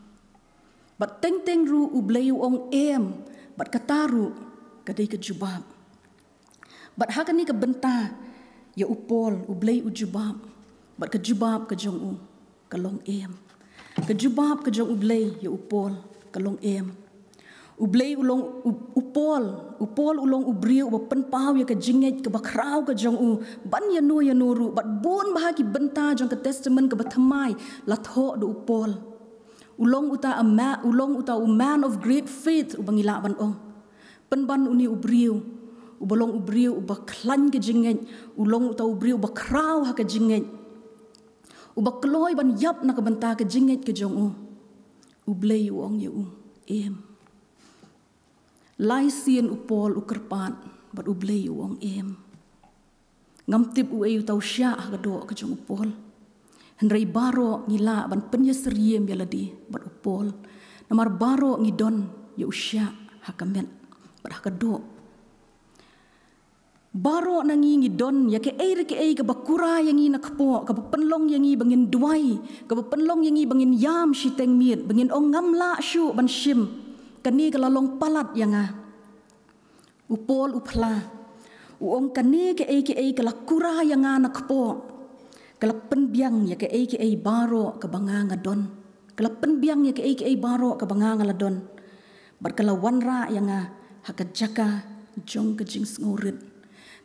Bad teng teng ruh U Blei u ong em, Bad kata ruh ka dei ka jubab. Bad ha kane ka bynta ïa u Paul, U Blei u jubab. Bad ka jubab ka jong u ka long em. Ka jubab ka jong U Blei ïa u Paul ka long em. U Blei u long u, u Paul, u Paul u long u briew uba pynpaw ïa ka jingngeit kaba khraw ka jong u ban ïano ïano ruh, bad bun bha ki bynta jong ka Testament kaba thymmai la thoh da u Paul. U long uta a ma-, u long uta u man of great faith uba ngi lah ban ong. Pynban une u briew uba long u briew uba khlaiñ ka jingngeit, u long uta u briew uba khraw ha ka jingngeit, uba kloi ban ïap na ka bynta ka jingngeit ka jong u. U Blei u ong ïa u, em. Lai sien u Paul u kyrpad bad U Blei u ong em. Ngam tip uei uta u shiah ha ka doh ka jong u Paul. Hynrei baroh ngi lah ban pynïasyriem ïa lade bad u Paul. Namar baroh ngi don ïa u shiah ha ka met bad ha ka doh. Baroh na ngi ngi don ïa kaei re kaei kaba kura ïa ngi na kpoh, kaba pynlong ïa ngi ba ngin duwai, kaba pynlong ïa ngi ba ngin ïam shiteng miet, ba ngin ong ngam lah shuh ban shim. Kane ka la long palat ïa nga. U Paul u phla, u ong kane kaei kaei ka la kura ïa nga na kpoh, ka la pynbiang ïa kaei kaei baroh kaba nga nga don. Ka la pynbiang ïa kaei kaei baroh kaba nga nga la don. Bad ka la wanrah ïa nga ha ka jaka jong ka jingsngewrit.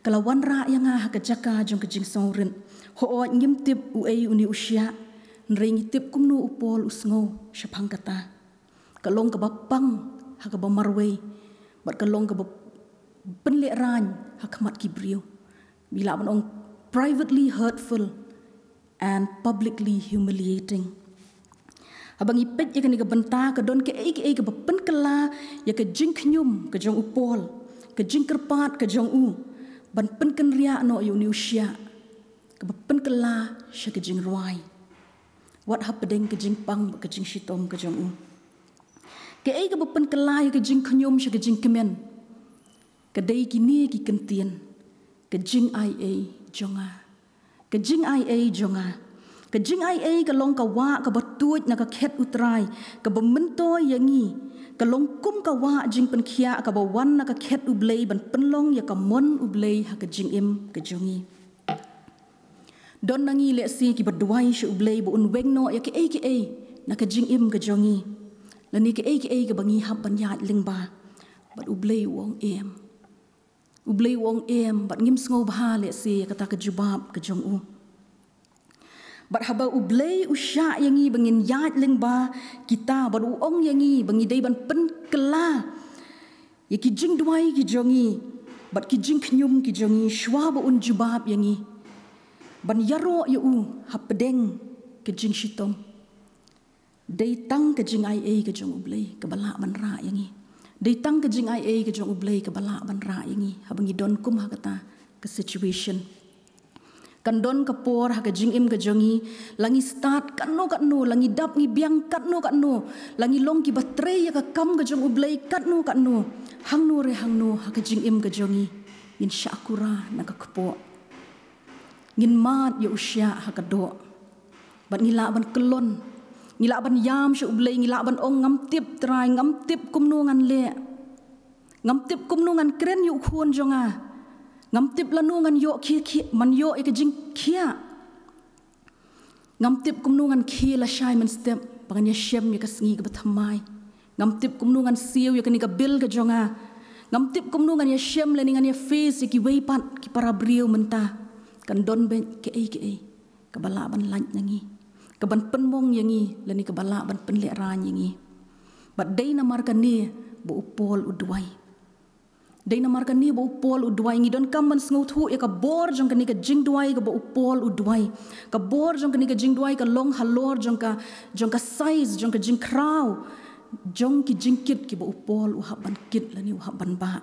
Ka la wanrah ïa nga ha ka jaka jong ka jingsngewrit. Hooid ngim tip uei une u shiah. Hynrei ngi tip kumno u Paul u sngew shaphang kata. Ka long kaba pang ha kaba marwei. Bad ka long kaba pynlehraiñ ha khmat ki briew. Ngi lah ban ong privately hurtful and publicly humiliating. Haba ngi peit ïa kane ka bynta ka don kaei kaei kaba pynkylla ïa ka jingkhñium ka jong u Paul, ka jingkyrpad ka jong u, ban pynkynriah noh ïa une u shiah, kaba pynkylla sha ka jingrwai. Wat hapdeng ka jingpang bad ka jingshitom ka jong u. Kaei kaba pynkylla ïa ka jingkhñium sha ka jingkmen. Ka dei kine ki kyntien, ka jingaiei jong nga. Ka jingaiei jong nga. Ka jingaiei ka long ka wah kaba tuid na ka khet U Trai, kaba myntoi ïa ngi. Ka long kum ka wah jingpynkhiah kaba wan na ka khet U Blei ban pynlong ïa ka mon U Blei ha ka jingim ka jong ngi. Don na ngi lehse kiba duwai sha U Blei ba un weng noh ïa kaei kaei na ka jingim ka jong ngi. Lane kaei kaei kaba ngi hap ban ïaid lyngba. Bad U Blei u ong em. U Blei u ong em, bad ngim sngewbha lehse ïa kata ka jubab ka jong u. Bad haba U Blei u shah ïa ngi ba ngin ïaid lyngba kita, bad u ong ïa ngi ba ngi dei ban pynkylla ïa ki jingduwai ki jong ngi bad ki jingkhñium ki jong ngi shuwa ba un jubab ïa ngi ban ïaroh ïa u hapdeng ka jingshitom. Dei tang ka jingaiei ka jong U Blei kaba lah ban rah ïa ngi. Dei tang ka jingaiei ka jong U Blei kaba lah ban rah ïa ngi haba ngi don kum ha kata ka situation. Kan don ka por ha ka jingim ka jong ngi, la ngi stad katno katno, la ngi dap ngi biang katno katno, la ngi long kiba trei ïa ka kam ka jong U Blei katno katno, hangno re hangno ha ka jingim ka jong ngi, ngin shah kura na ka kpoh. Ngin mad ïa u shiah ha ka doh. Bad ngi lah ban kyllon. Ngi lah ban ïam sha U Blei, ngi lah ban ong ngam tip Trai, ngam tip kumno ngan leh. Ngam tip kumno ngan kren ïa u khun jong nga. Ngam tip lano ngan ïoh khie khie, man ïoh ïa ka jingkhia. Ngam tip kumno ngan khie lashai mynstep ba ngan ïashem ïa ka sngi kaba thymmai. Ngam tip kumno ngan siew ïa kane ka bill ka jong nga. Ngam tip kumno ngan ïashem lane ngan ïa face ïa kiwei pat ki para briew mynta. Kan don beit kaei kaei kaba lah ban lait na ngi, kaban pynmong ïa ngi lane kaba lah ban pynlehraiñ ïa ngi. Bad dei namar kane ba u Paul u duwai. Dei namar kane ba u Paul u duwai. Ngi donkam ban sngewthuh ïa ka bor jong kane ka jingduwai kaba u Paul u duwai. Ka bor jong kane ka jingduwai ka long halor jong ka, jong ka size, jong ka jingkhraw jong ki jingkit kiba u Paul u hap ban kit lane u hap ban bah.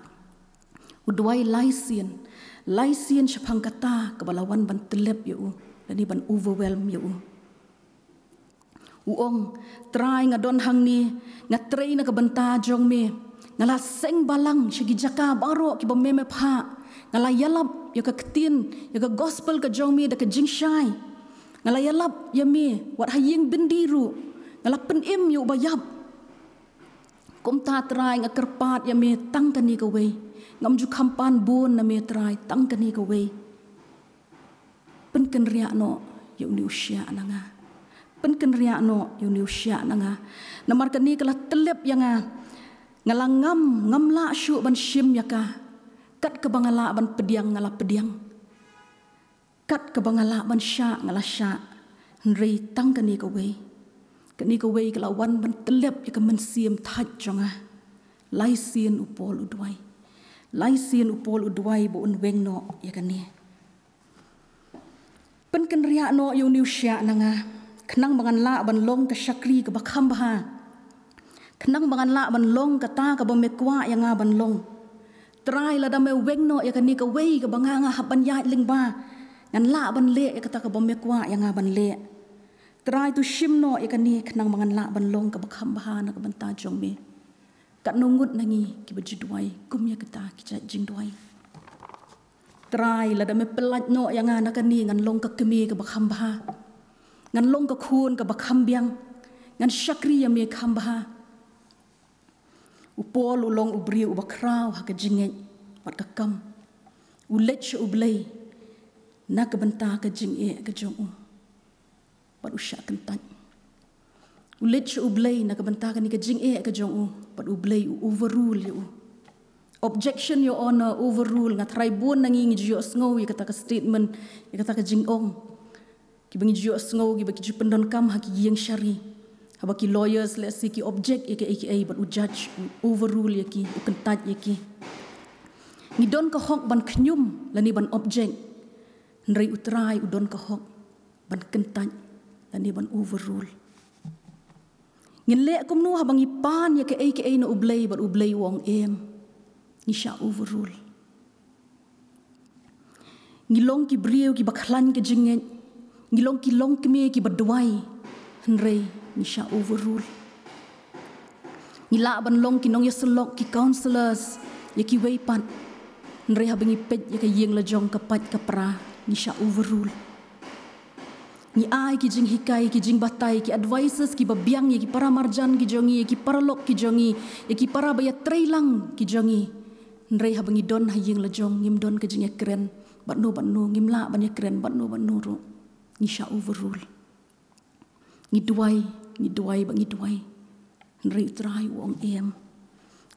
U duwai lai sien, lai sien shaphang kata kaba la wan ban tyllep ïa u lane ban overwhelm ïa u. U ong, Trai, nga don hangne, nga trei na ka bynta jong me. Nga la seng balang sha ki jaka baroh kiba me me phah. Nga la ïalap ïa ka ktien, ïa ka gospel ka jong me da ka jingshai. Nga la ïalap ïa me wat ha ïing byndi ruh. Nga la pynim ïa uba ïap. Kumta Trai nga kyrpad ïa me tang kane kawei. Ngam ju kham pan bun na me Trai tang kane kawei. Pynkynriah noh ïa une u shiah na nga. Pynkynriah noh ïa une u shiah na nga. Namar kane ka la tyllep ïa nga. Nga la ngam, ngam lah shuh ban shim ïa ka. Kat kaba nga lah ban pdiang nga la pdiang. Kat kaba nga lah ban shah nga la shah. Hynrei tang kane kawei. Kane kawei ka la wan ban tyllep ïa ka mynsiem thait jong nga. Lai sien u Paul u duwai. Lai sien u Paul u duwai ba un weng noh ïa kane. Pynkynriah noh ïa une u shiah na nga. Khnang ba ngan lah ban long ka shakri kaba kham bha. Khnang ba ngan lah ban long kata kaba me kwah ïa nga ban long. Trai lada me weng noh ïa kane kawei kaba nga nga hap ban ïaid lyngba. Ngan lah ban leh ïa kata kaba me kwah ïa nga ban leh. Trai to shim noh ïa kane khnang ba ngan lah ban long kaba kham bha na ka bynta jong me. Katno ngut na ngi kiba ju duwai kum ïa kata ki jait jingduwai. Trai lada me pyllait noh ïa nga na kane ngan long ka kmie kaba kham bha. Ngan long ka khun kaba kham biang. Ngan shakri ïa me kham bha. U Paul u long u briew uba khraw ha ka jingngeit bad ka kam. U leit sha U Blei na ka bynta ka jingeh ka jong u. Bad u shah kyntait. U leit sha U Blei na ka bynta kane ka jingeh ka jong u. Bad U Blei u overrule ïa u. Objection, Your Honor, overrule. Nga tharai bun na ngi ngi ju ïohsngew ïa kata ka statement, ïa kata ka jingong. Kiba ngi ju ïohsngew kiba ki ju pyndonkam ha ki ïing shari. Haba ki lawyers lehse ki object ïa kiei kiei bad u judge u overrule ïa ki, u kyntait ïa ki. Ngi don ka hok ban khñium lane ban object. Hynrei U Trai u don ka hok ban kyntait lane ban overrule. Ngin leh kumno haba ngi pan ïa kiei kiei na U Blei bad U Blei u ong em. Ngi shah overrule. Ngi long ki briew kiba khlaiñ ka jingngeit. Ngi long ki longkmie kiba duwai. Hynrei ngi shah overrule. Ngi lah ban long ki nongïasyllok, ki counsellors ïa kiwei pat. Hynrei haba ngi peit ïa ka ïing la jong ka pait ka pra, ngi shah overrule. Ngi ai ki jinghikai, ki jingbatai, ki advices kiba biang ïa ki para marjan ki jong ngi, ïa ki paralok ki jong ngi, ïa ki para ba ïatreilang ki jong ngi. Hynrei haba ngi don ha ïing la jong ngim don ka jingïakren bad no bad no, ngim lah ban ïakren bad no bad no ruh. Ngi shah overrule. Ngi duwai, ngi duwai bad ngi duwai. Hynrei U Trai u ong em.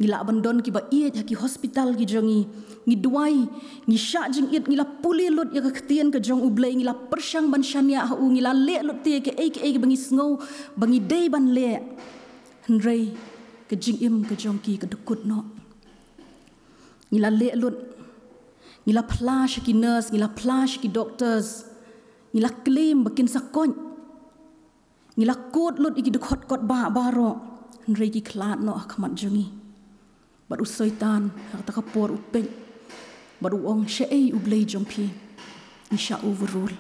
Ngi lah ban don kiba ïeit ha ki hospital ki jong ngi. Ngi duwai, ngi shah jingit, ngi la pule lut ïa ka ktien ka jong U Blei, ngi la pyrshang ban shaniah ha u, ngi la leh lut te kiei kiei kiba ngi sngew ba ngi dei ban leh. Hynrei ka jingim ka jong ki ka dkut noh. Ngi la leh lut. Ngi la phla sha ki nurse, ngi la phla sha ki doctors. Ngi la claim ba kin sa koit. Ngi la kut lut ïa ki dkhot kot ba baroh. Hynrei ki khlad noh ha khmat jong ngi. Bad u Soitan ha kata ka por u peit. Bad u ong shaei U Blei jong phi. Ngi shah overrule.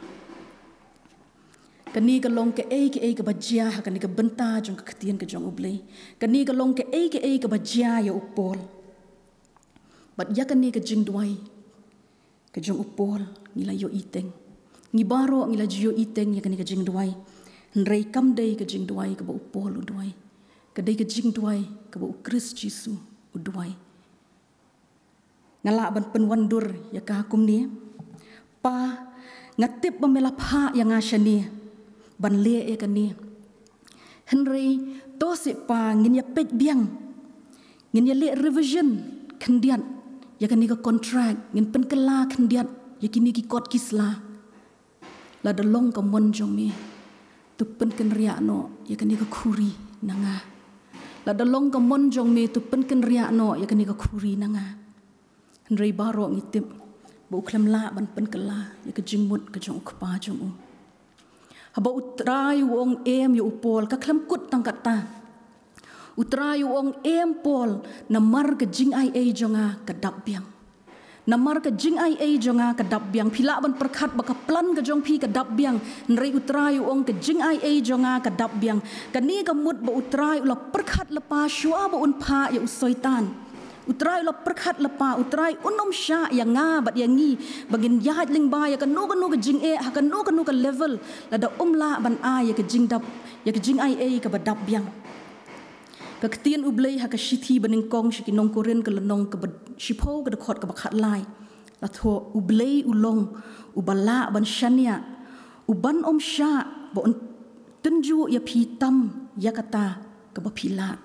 Kane ka long kaei kaei kaba jia ha kane ka bynta jong ka ktien ka jong U Blei. Kane ka long kaei kaei kaba jia ïa u Paul. Bad ïa kane ka jingduwai ka jong u Paul ngi la ïohi teng. Ngi baroh ngi la ju ïohi teng ïa kane ka jingduwai. Hynrei kam dei ka jingduwai kaba u Paul u duwai. Ka dei ka jingduwai kaba u Khrist Jisu u duwai. Nga lah ban pynwandur ïa ka kumne. Pa, nga tip ba me la phah ïa nga shane ban leh ïa kane. Hynrei to seh Pa ngin ïa peit biang. Ngin ïa leh revision khyndiat ïa kane ka contract, ngin pynkylla khyndiat ïa kine ki kot ki sla. Lada long ka mon jong me to pynkynriah noh ïa kane ka khuri na nga. Lada long ka mon jong me to pynkynriah noh ïa kane ka khuri na nga. Hynrei baroh ngi tip ba u khlem lah ban pynkylla ïa ka jingmut ka jong u kpa jong u. Haba u Trai u ong em ïa u Paul, ka khlem kut tang katta. U Trai u ong em Paul, namar ka jingaiei jong nga ka dap biang. Namar ka jingaiei jong nga ka dap biang. Phi lah ban pyrkhat ba ka plan ka jong phi ka dap biang. Hynrei u Trai u ong ka jingaiei jong nga ka dap biang. Kane ka mut ba u Trai u la pyrkhat lypa shuwa ba un phah ïa u Soitan. U Trai u la pyrkhat lypa, u Trai un ym shah ïa nga bad ïa ngi ba ngin ïaid lyngba ïa kano kano ka jingeh ha kano kano ka level lada um lah ban ai ïa ka jingdap, ïa ka jingaiei kaba dap biang. Ka ktien U Blei ha ka shithi banyngkong sha ki nong Korinth ka lynnong kaba shiphew ka dkhot kaba khatlai. La thoh U Blei u long uba lah ban shaniah, uban ym shah ba un tynjuh ïa phi tam ïa kata kaba phi lah.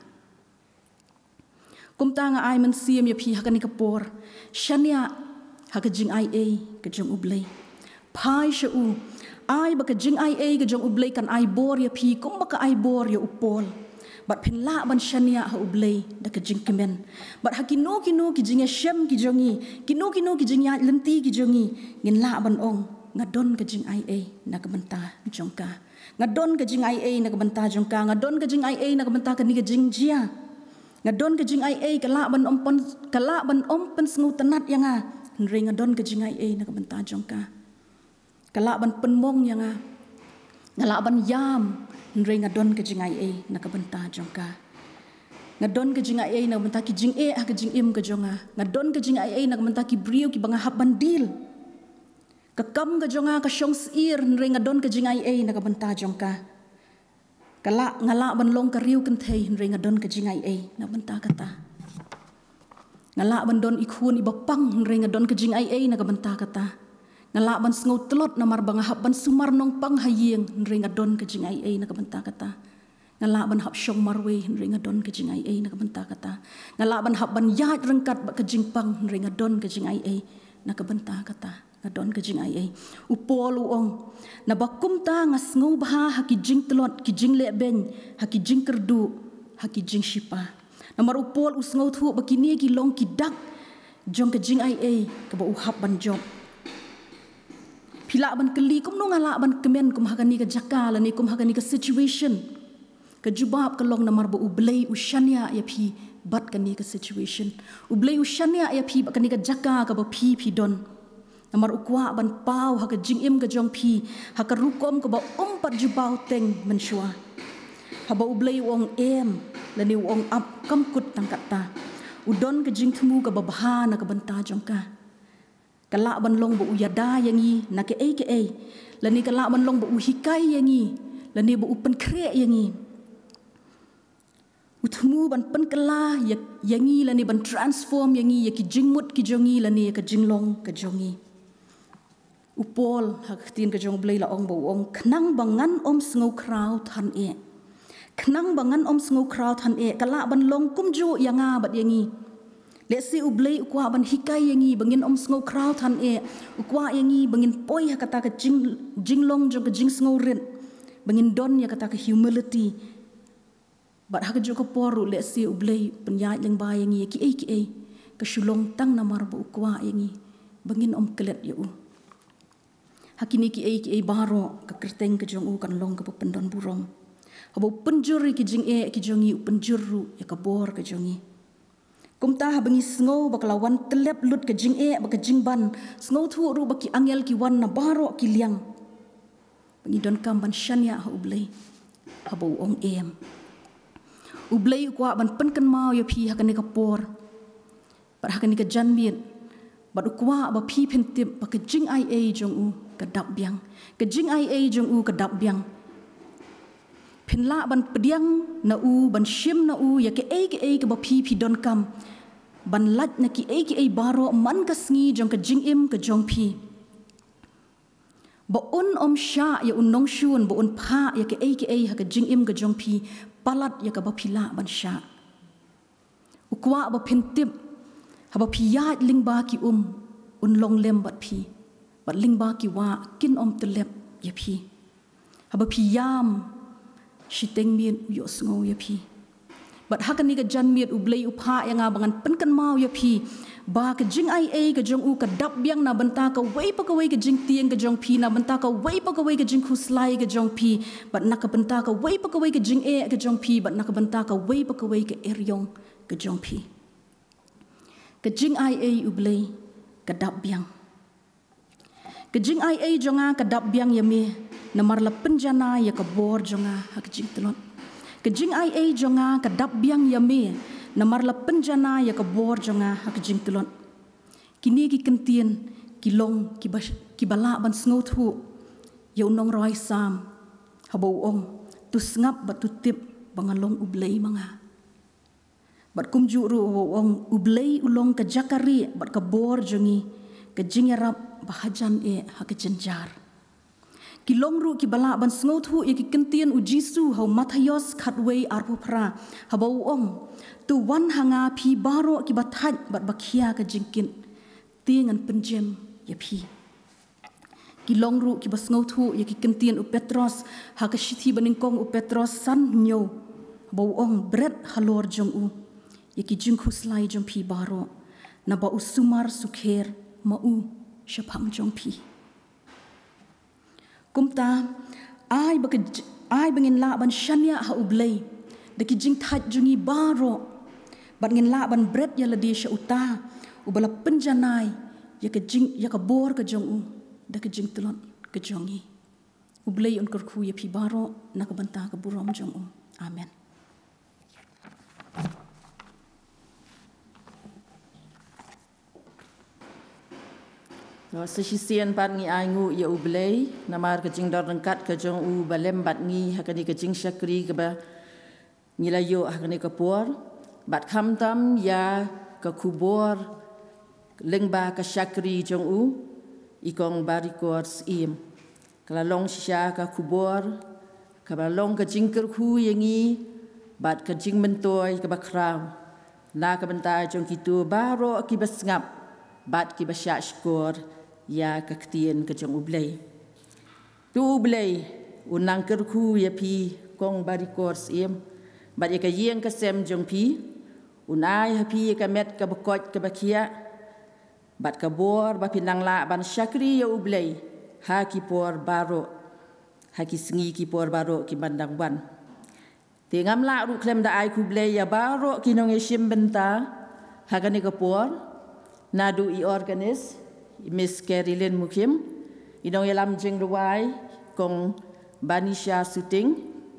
Kumta nga ai mynsiem ïa phi ha kane ka por, shaniah ha ka jingaiei ka jong U Blei. Phai sha u, ai ba ka jingaiei ka jong U Blei kan ai bor ïa phi kumba ka ai bor ïa u Paul. Bad phin lah ban shaniah ha U Blei da ka jingkmen. Bad ha kino kino ki jingïashem ki jong ngi, kino kino ki jingïaid lynti ki jong ngi, ngin lah ban ong, nga don ka jingaiei na ka bynta jong ka. Nga don ka jingaiei na ka bynta jong ka, nga don ka jingaiei na ka bynta kane ka jingjia. Nga don ka jingaiei, ka lah ban ym pyn, ka lah ban ym pynsngewtynnat ïa nga, hynrei nga don ka jingaiei na ka bynta jong ka. Ka lah ban pynmong ïa nga. Nga lah ban ïam, hynrei nga don ka jingaiei na ka bynta jong ka. Nga don ka jingaiei na ka bynta ki jingeh ha ka jingim ka jong nga. Nga don ka jingaiei na ka bynta ki briew kiba nga hap ban deal. Ka kam ka jong nga ka shong syier, hynrei nga don ka jingaiei na ka bynta jong ka. Ka lah, nga lah ban long ka riew kynthei, hynrei nga don ka jingaiei na ka bynta kata. Nga lah ban don i khun iba pang, hynrei nga don ka jingaiei na ka bynta kata. Nga lah ban sngew tlot namar ba nga hap ban sumar nongpang ha ïing, hynrei nga don ka jingaiei na ka bynta kata. Nga lah ban hap shong marwei, hynrei nga don ka jingaiei na ka bynta kata. Nga lah ban hap ban ïaid ryngkat bad ka jingpang, hynrei nga don ka jingaiei na ka bynta kata. Nga don ka jingaiei. U Paul u ong, naba kumta nga sngewbha ha ki jingtlot, ki jinglehbeiñ, ha ki jingkyrduh, ha ki jingshipa. Namar u Paul u sngewthuh ba kine ki long ki dak jong ka jingaiei kaba u hap ban jop. Phi lah ban kylli, kumno nga lah ban kmen kum ha kane ka jaka lane kum ha kane ka situation? Ka jubab ka long namar ba U Blei u shaniah ïa phi bad kane ka situation. U Blei u shaniah ïa phi bad kane ka jaka kaba phi phi don. Namar u kwah ban paw ha ka jingim ka jong phi ha ka rukom kaba um pat ju paw teng mynshuwa. Haba U Blei u ong em lane u ong ap, kam kut tang katta. U don ka jingthmu kaba bha na ka bynta jong ka. Ka lah ban long ba u ïada ïa ngi na kaei kaei, lane ka lah ban long ba u hikai ïa ngi, lane ba u pynkhreh ïa ngi. U thmu ban pynkylla ïa, ïa ngi lane ban transform ïa ngi, ïa ki jingmut ki jong ngi lane ïa ka jinglong ka jong ngi. U Paul ha ka ktien ka jong U Blei la ong ba u ong, khnang ba ngan ym sngewkhraw than eh. Khnang ba ngan ym sngewkhraw than eh, ka lah ban long kumjuh ïa nga bad ïa ngi. Lehse U Blei u kwah ban hikai ïa ngi ba ngin ym sngewkhraw than eh, u kwah ïa ngi ba ngin poi ha kata ka jing, jinglong jong ka jingsngewrit, ba ngin don ïa kata ka humility. Bad ha kajuh ka por ruh lehse U Blei u pynïaid lyngba ïa ngi ïa kiei kiei, ka shu long tang namar ba u kwah ïa ngi ba ngin ym klet ïa u. Ha kine kiei kiei baroh ka kyrteng ka jong u kan long kaba pyndon burom. Haba u pynjur ïa ki jingeh ki jong ngi, u pynjur ruh ïa ka bor ka jong ngi. Kumta haba ngi sngew ba ka la wan tyllep lut ka jingeh bad ka jingban, sngewthuh ruh ba ki angel ki wan na baroh ki liang. Ba ngi donkam ban shaniah ha U Blei haba u ong em. U Blei u kwah ban pynkynmaw ïa phi ha kane ka por bad ha kane ka janmiet, bad u kwah ba phi phin tip ba ka jingaiei jong u ka dap biang. Ka jingaiei jong u ka dap biang. Phin lah ban pdiang na u, ban shim na u ïa kaei kaei kaba phi phi donkam, ban lait na kiei kiei baroh man ka sngi jong ka jingim ka jong phi. Ba un ym shah ïa u nongshun ba un phah ïa kaei kaei ha ka jingim ka jong phi palat ïa kaba phi lah ban shah. U kwah ba phin tip, haba phi ïaid lyngba ki um, un long lem bad phi, bad lyngba ki wah kin ym tyllep ïa phi. Haba phi ïam, shiteng miet u ïohsngew ïa phi. Bad ha kane ka janmiet U Blei u phah ïa nga ba ngan pynkynmaw ïa phi ba ka jingaiei ka jong u ka dap biang na bynta kawei pa kawei ka jingtieng ka jong phi, na bynta kawei pa kawei ka jingkhuslai ka jong phi, bad na ka bynta kawei pa kawei ka jingeh ka jong phi, bad na ka bynta kawei pa kawei ka eriong ka jong phi. Ka jingaiei U Blei ka dap biang. Ka jingaiei jong nga ka dap biang ïa me, namar la pynjanai ïa ka bor jong nga ha ka jingtlot. Ka jingaiei jong nga ka dap biang ïa me, namar la pynjanai ïa ka bor jong nga ha ka jingtlot. Kine ki kyntien ki long kiba, kiba lah ban sngewthuh ïa u nongrwai Salm haba u ong, to sngap bad to tip ba nga long U Blei ma nga. Bad kumjuh ruh u ong, U Blei u long ka jaka rieh bad ka bor jong ngi, ka jingïarap ba hajan eh ha ka jynjar. Ki long ruh kiba lah ban sngewthuh ïa ki kyntien U Jisu ha u Mathaios khatwei arphew phra, haba u ong, "To wan ha nga phi baroh kiba thait bad ba khia ka jingkit, te ngan pynjem ïa phi." Ki long ruh kiba sngewthuh ïa ki kyntien U Petros ha ka shithi banyngkong U Petros san hynñiew, haba u ong, "Bret halor jong u ïa ki jingkhuslai jong phi baroh, naba u sumar sukher ma u shaphang jong phi." Kumta, ai ba ka j-, ai ba ngin lah ban shaniah ha U Blei da ki jingthait jong ngi baroh, bad ngin lah ban bret ïa lade sha uta uba la pynjanai ïa ka jing, ïa ka bor ka jong u da ka jingtlot ka jong ngi. U Blei un kyrkhu ïa phi baroh na ka bynta ka burom jong u. Amen. Sa shisien pat ngi ainguh ïa U Blei namar ka jingdon ryngkat ka jong u ba lem bad ngi ha kane ka jingshakri kaba ngi la ïoh ha kane ka por, bad khamtam ïa ka khubor lyngba ka shakri jong u, i Kong Barikor Syiem. Ka la long shisha ka khubor kaba long ka jingkyrkhu ïa ngi bad ka jingmyntoi kaba khraw na ka bynta jong kito baroh kiba sngap bad kiba shah shkor ïa ka ktien ka jong U Blei. To U Blei un nang kyrkhu ïa phi Kong Barikor Syiem bad ïa ka ïing ka sem jong phi, un ai ha phi ïa ka met kaba koit kaba khiah bad ka bor ba phin nang lah ban shakri ïa U Blei ha ki por baroh, ha ki sngi ki por baroh ki ban dang wan. Te ngam lah ruh khlem da ai khublei ïa baroh ki nongïashim bynta ha kane ka por, naduh i organist, i Miss Carilyn Mukhim, i nongïalam jingrwai, Kong Banisha Suting,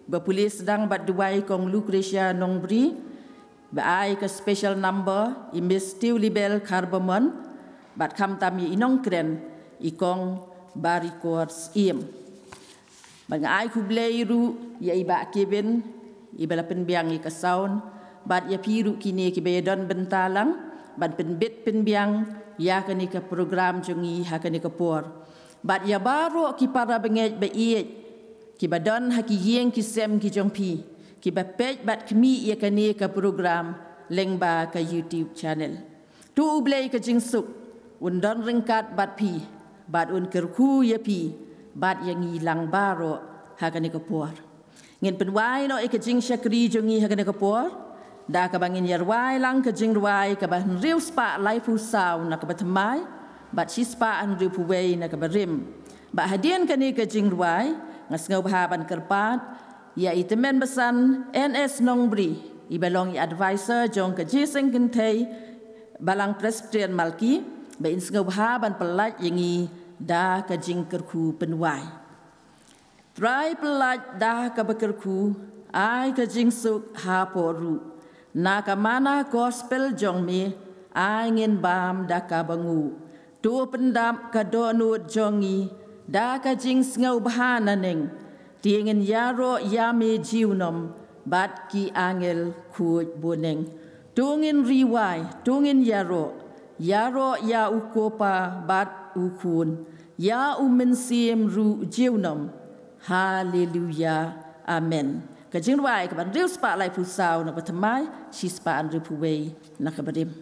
ba pule sdang bad duwai, Kong Lucretia Nongbri, ba ai ka special number, i Miss Tiulibel Kharbamon, bad khamtam ïa i nongkren, i Kong Barikor Syiem. Bad nga ai khublei ruh ïa i Bah Kevin, iba la pynbiang ïa ka sound, bad ïa phi ruh kine kiba ïadon bynta lang ban pynbit pynbiang ïa kane ka program jong ngi ha kane ka por. Bad ïa baroh ki para bangeit ba ïeit kiba don ha ki ïing ki sem ki jong phi, kiba peit bad khmih ïa kane ka program lyngba ka YouTube channel. To U Blei ka jingsuk un don ryngkat bad phi, bad un kyrkhu ïa phi bad ïa ngi lang baroh ha kane ka por. Ngin pynwai noh ïa ka jingshakri jong ngi ha kane ka por da kaba ngin ïa rwai lang ka jingrwai kaba hynriew spah laiphew saw na kaba thymmai bad shi spah hynriewphew wei na kaba rim. Bad hadien kane ka jingrwai, nga sngewbha ban kyrpad ïa i Tymmen Basan N S Nongbri, iba long i advisor jong ka Jingïaseng Kynthei Balang Presbyterian Malki, ba in sngewbha ban pyllait ïa ngi da ka jingkyrkhu pynwai. Trai pyllait da kaba kyrkhu, ai ka jingsuk hapoh ruh. Na ka mana gospel jong me, ai ngin bam da kaba nguh. To pyndap ka dohnud jong ngi da ka jingsngewbha naneng. Te ngin ïaroh ïa me junom bad ki angel khuid bneng. To ngin ri wai, to ngin ïaroh, ïaroh ïa u Kpa bad u Khun, ïa u Mynsiem ruh junom. Haleluya. Amen. Ka jingrwai kaba hynriew spah laiphew saw na kaba thymmai, shi spah hynriewphew wei na kaba rim.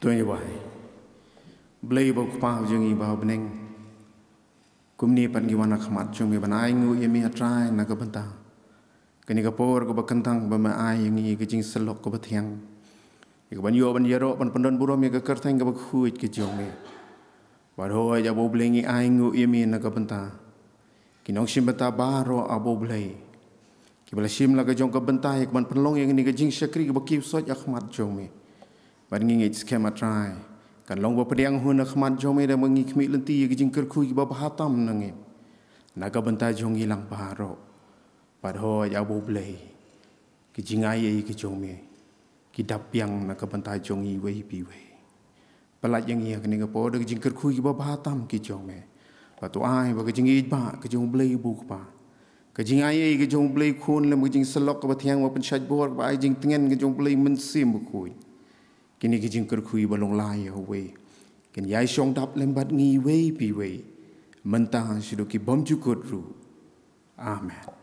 To ngin ïa wai. Blei ba u Kpa jong ngi ba ha bneng, kumne pat ngi wan ha khmat jong me ban ai nguh ïa me, A Trai, na ka bynta kane ka por kaba kyntang ba me ai ïa ngi ka jingsyllok kaba thiang, ïa kaban ïoh ban ïaroh ban pyndon burom ïa ka kyrteng kaba khuid ka jong me. Bad hooid, A Blei, ngi ai nguh ïa me na ka bynta ki nongshim bynta baroh, A Blei, kiba la shim la ka jong ka bynta ïa kaban pynlong ïa kane ka jingshakri kaba kiew soit ha khmat jong me. Bad ngi ngeit skhem, A Trai, kan long ba pdiang hun ha khmat jong me, da ba ngi khmih lynti ïa ka jingkyrkhu kiba bha tam na ngi na ka bynta jong ngi lang baroh. Bad hooid, A Blei, ki jingai ei ka jong me ki dap biang na ka bynta jong ngi iwei pa iwei. Pyllait ïa ngi ha kane ka por da ka jingkyrkhu kiba bha tam ki jong me. Bad to ai ba ka jingïeit ba ka jong U Blei ba u Kpa, ka jingai ei ka jong U Blei Khun, lem ka jingsyllok kaba thiang ba pynshait bor, kaba ai jingtngen ka jong U Blei Mynsiem Bakhuid, kine ki jingkyrkhu ba long lai ïa uwei, kin ïai shong dap lem bad ngi iwei pa iwei, mynta shaduh ki bymjukut ruh. Amen.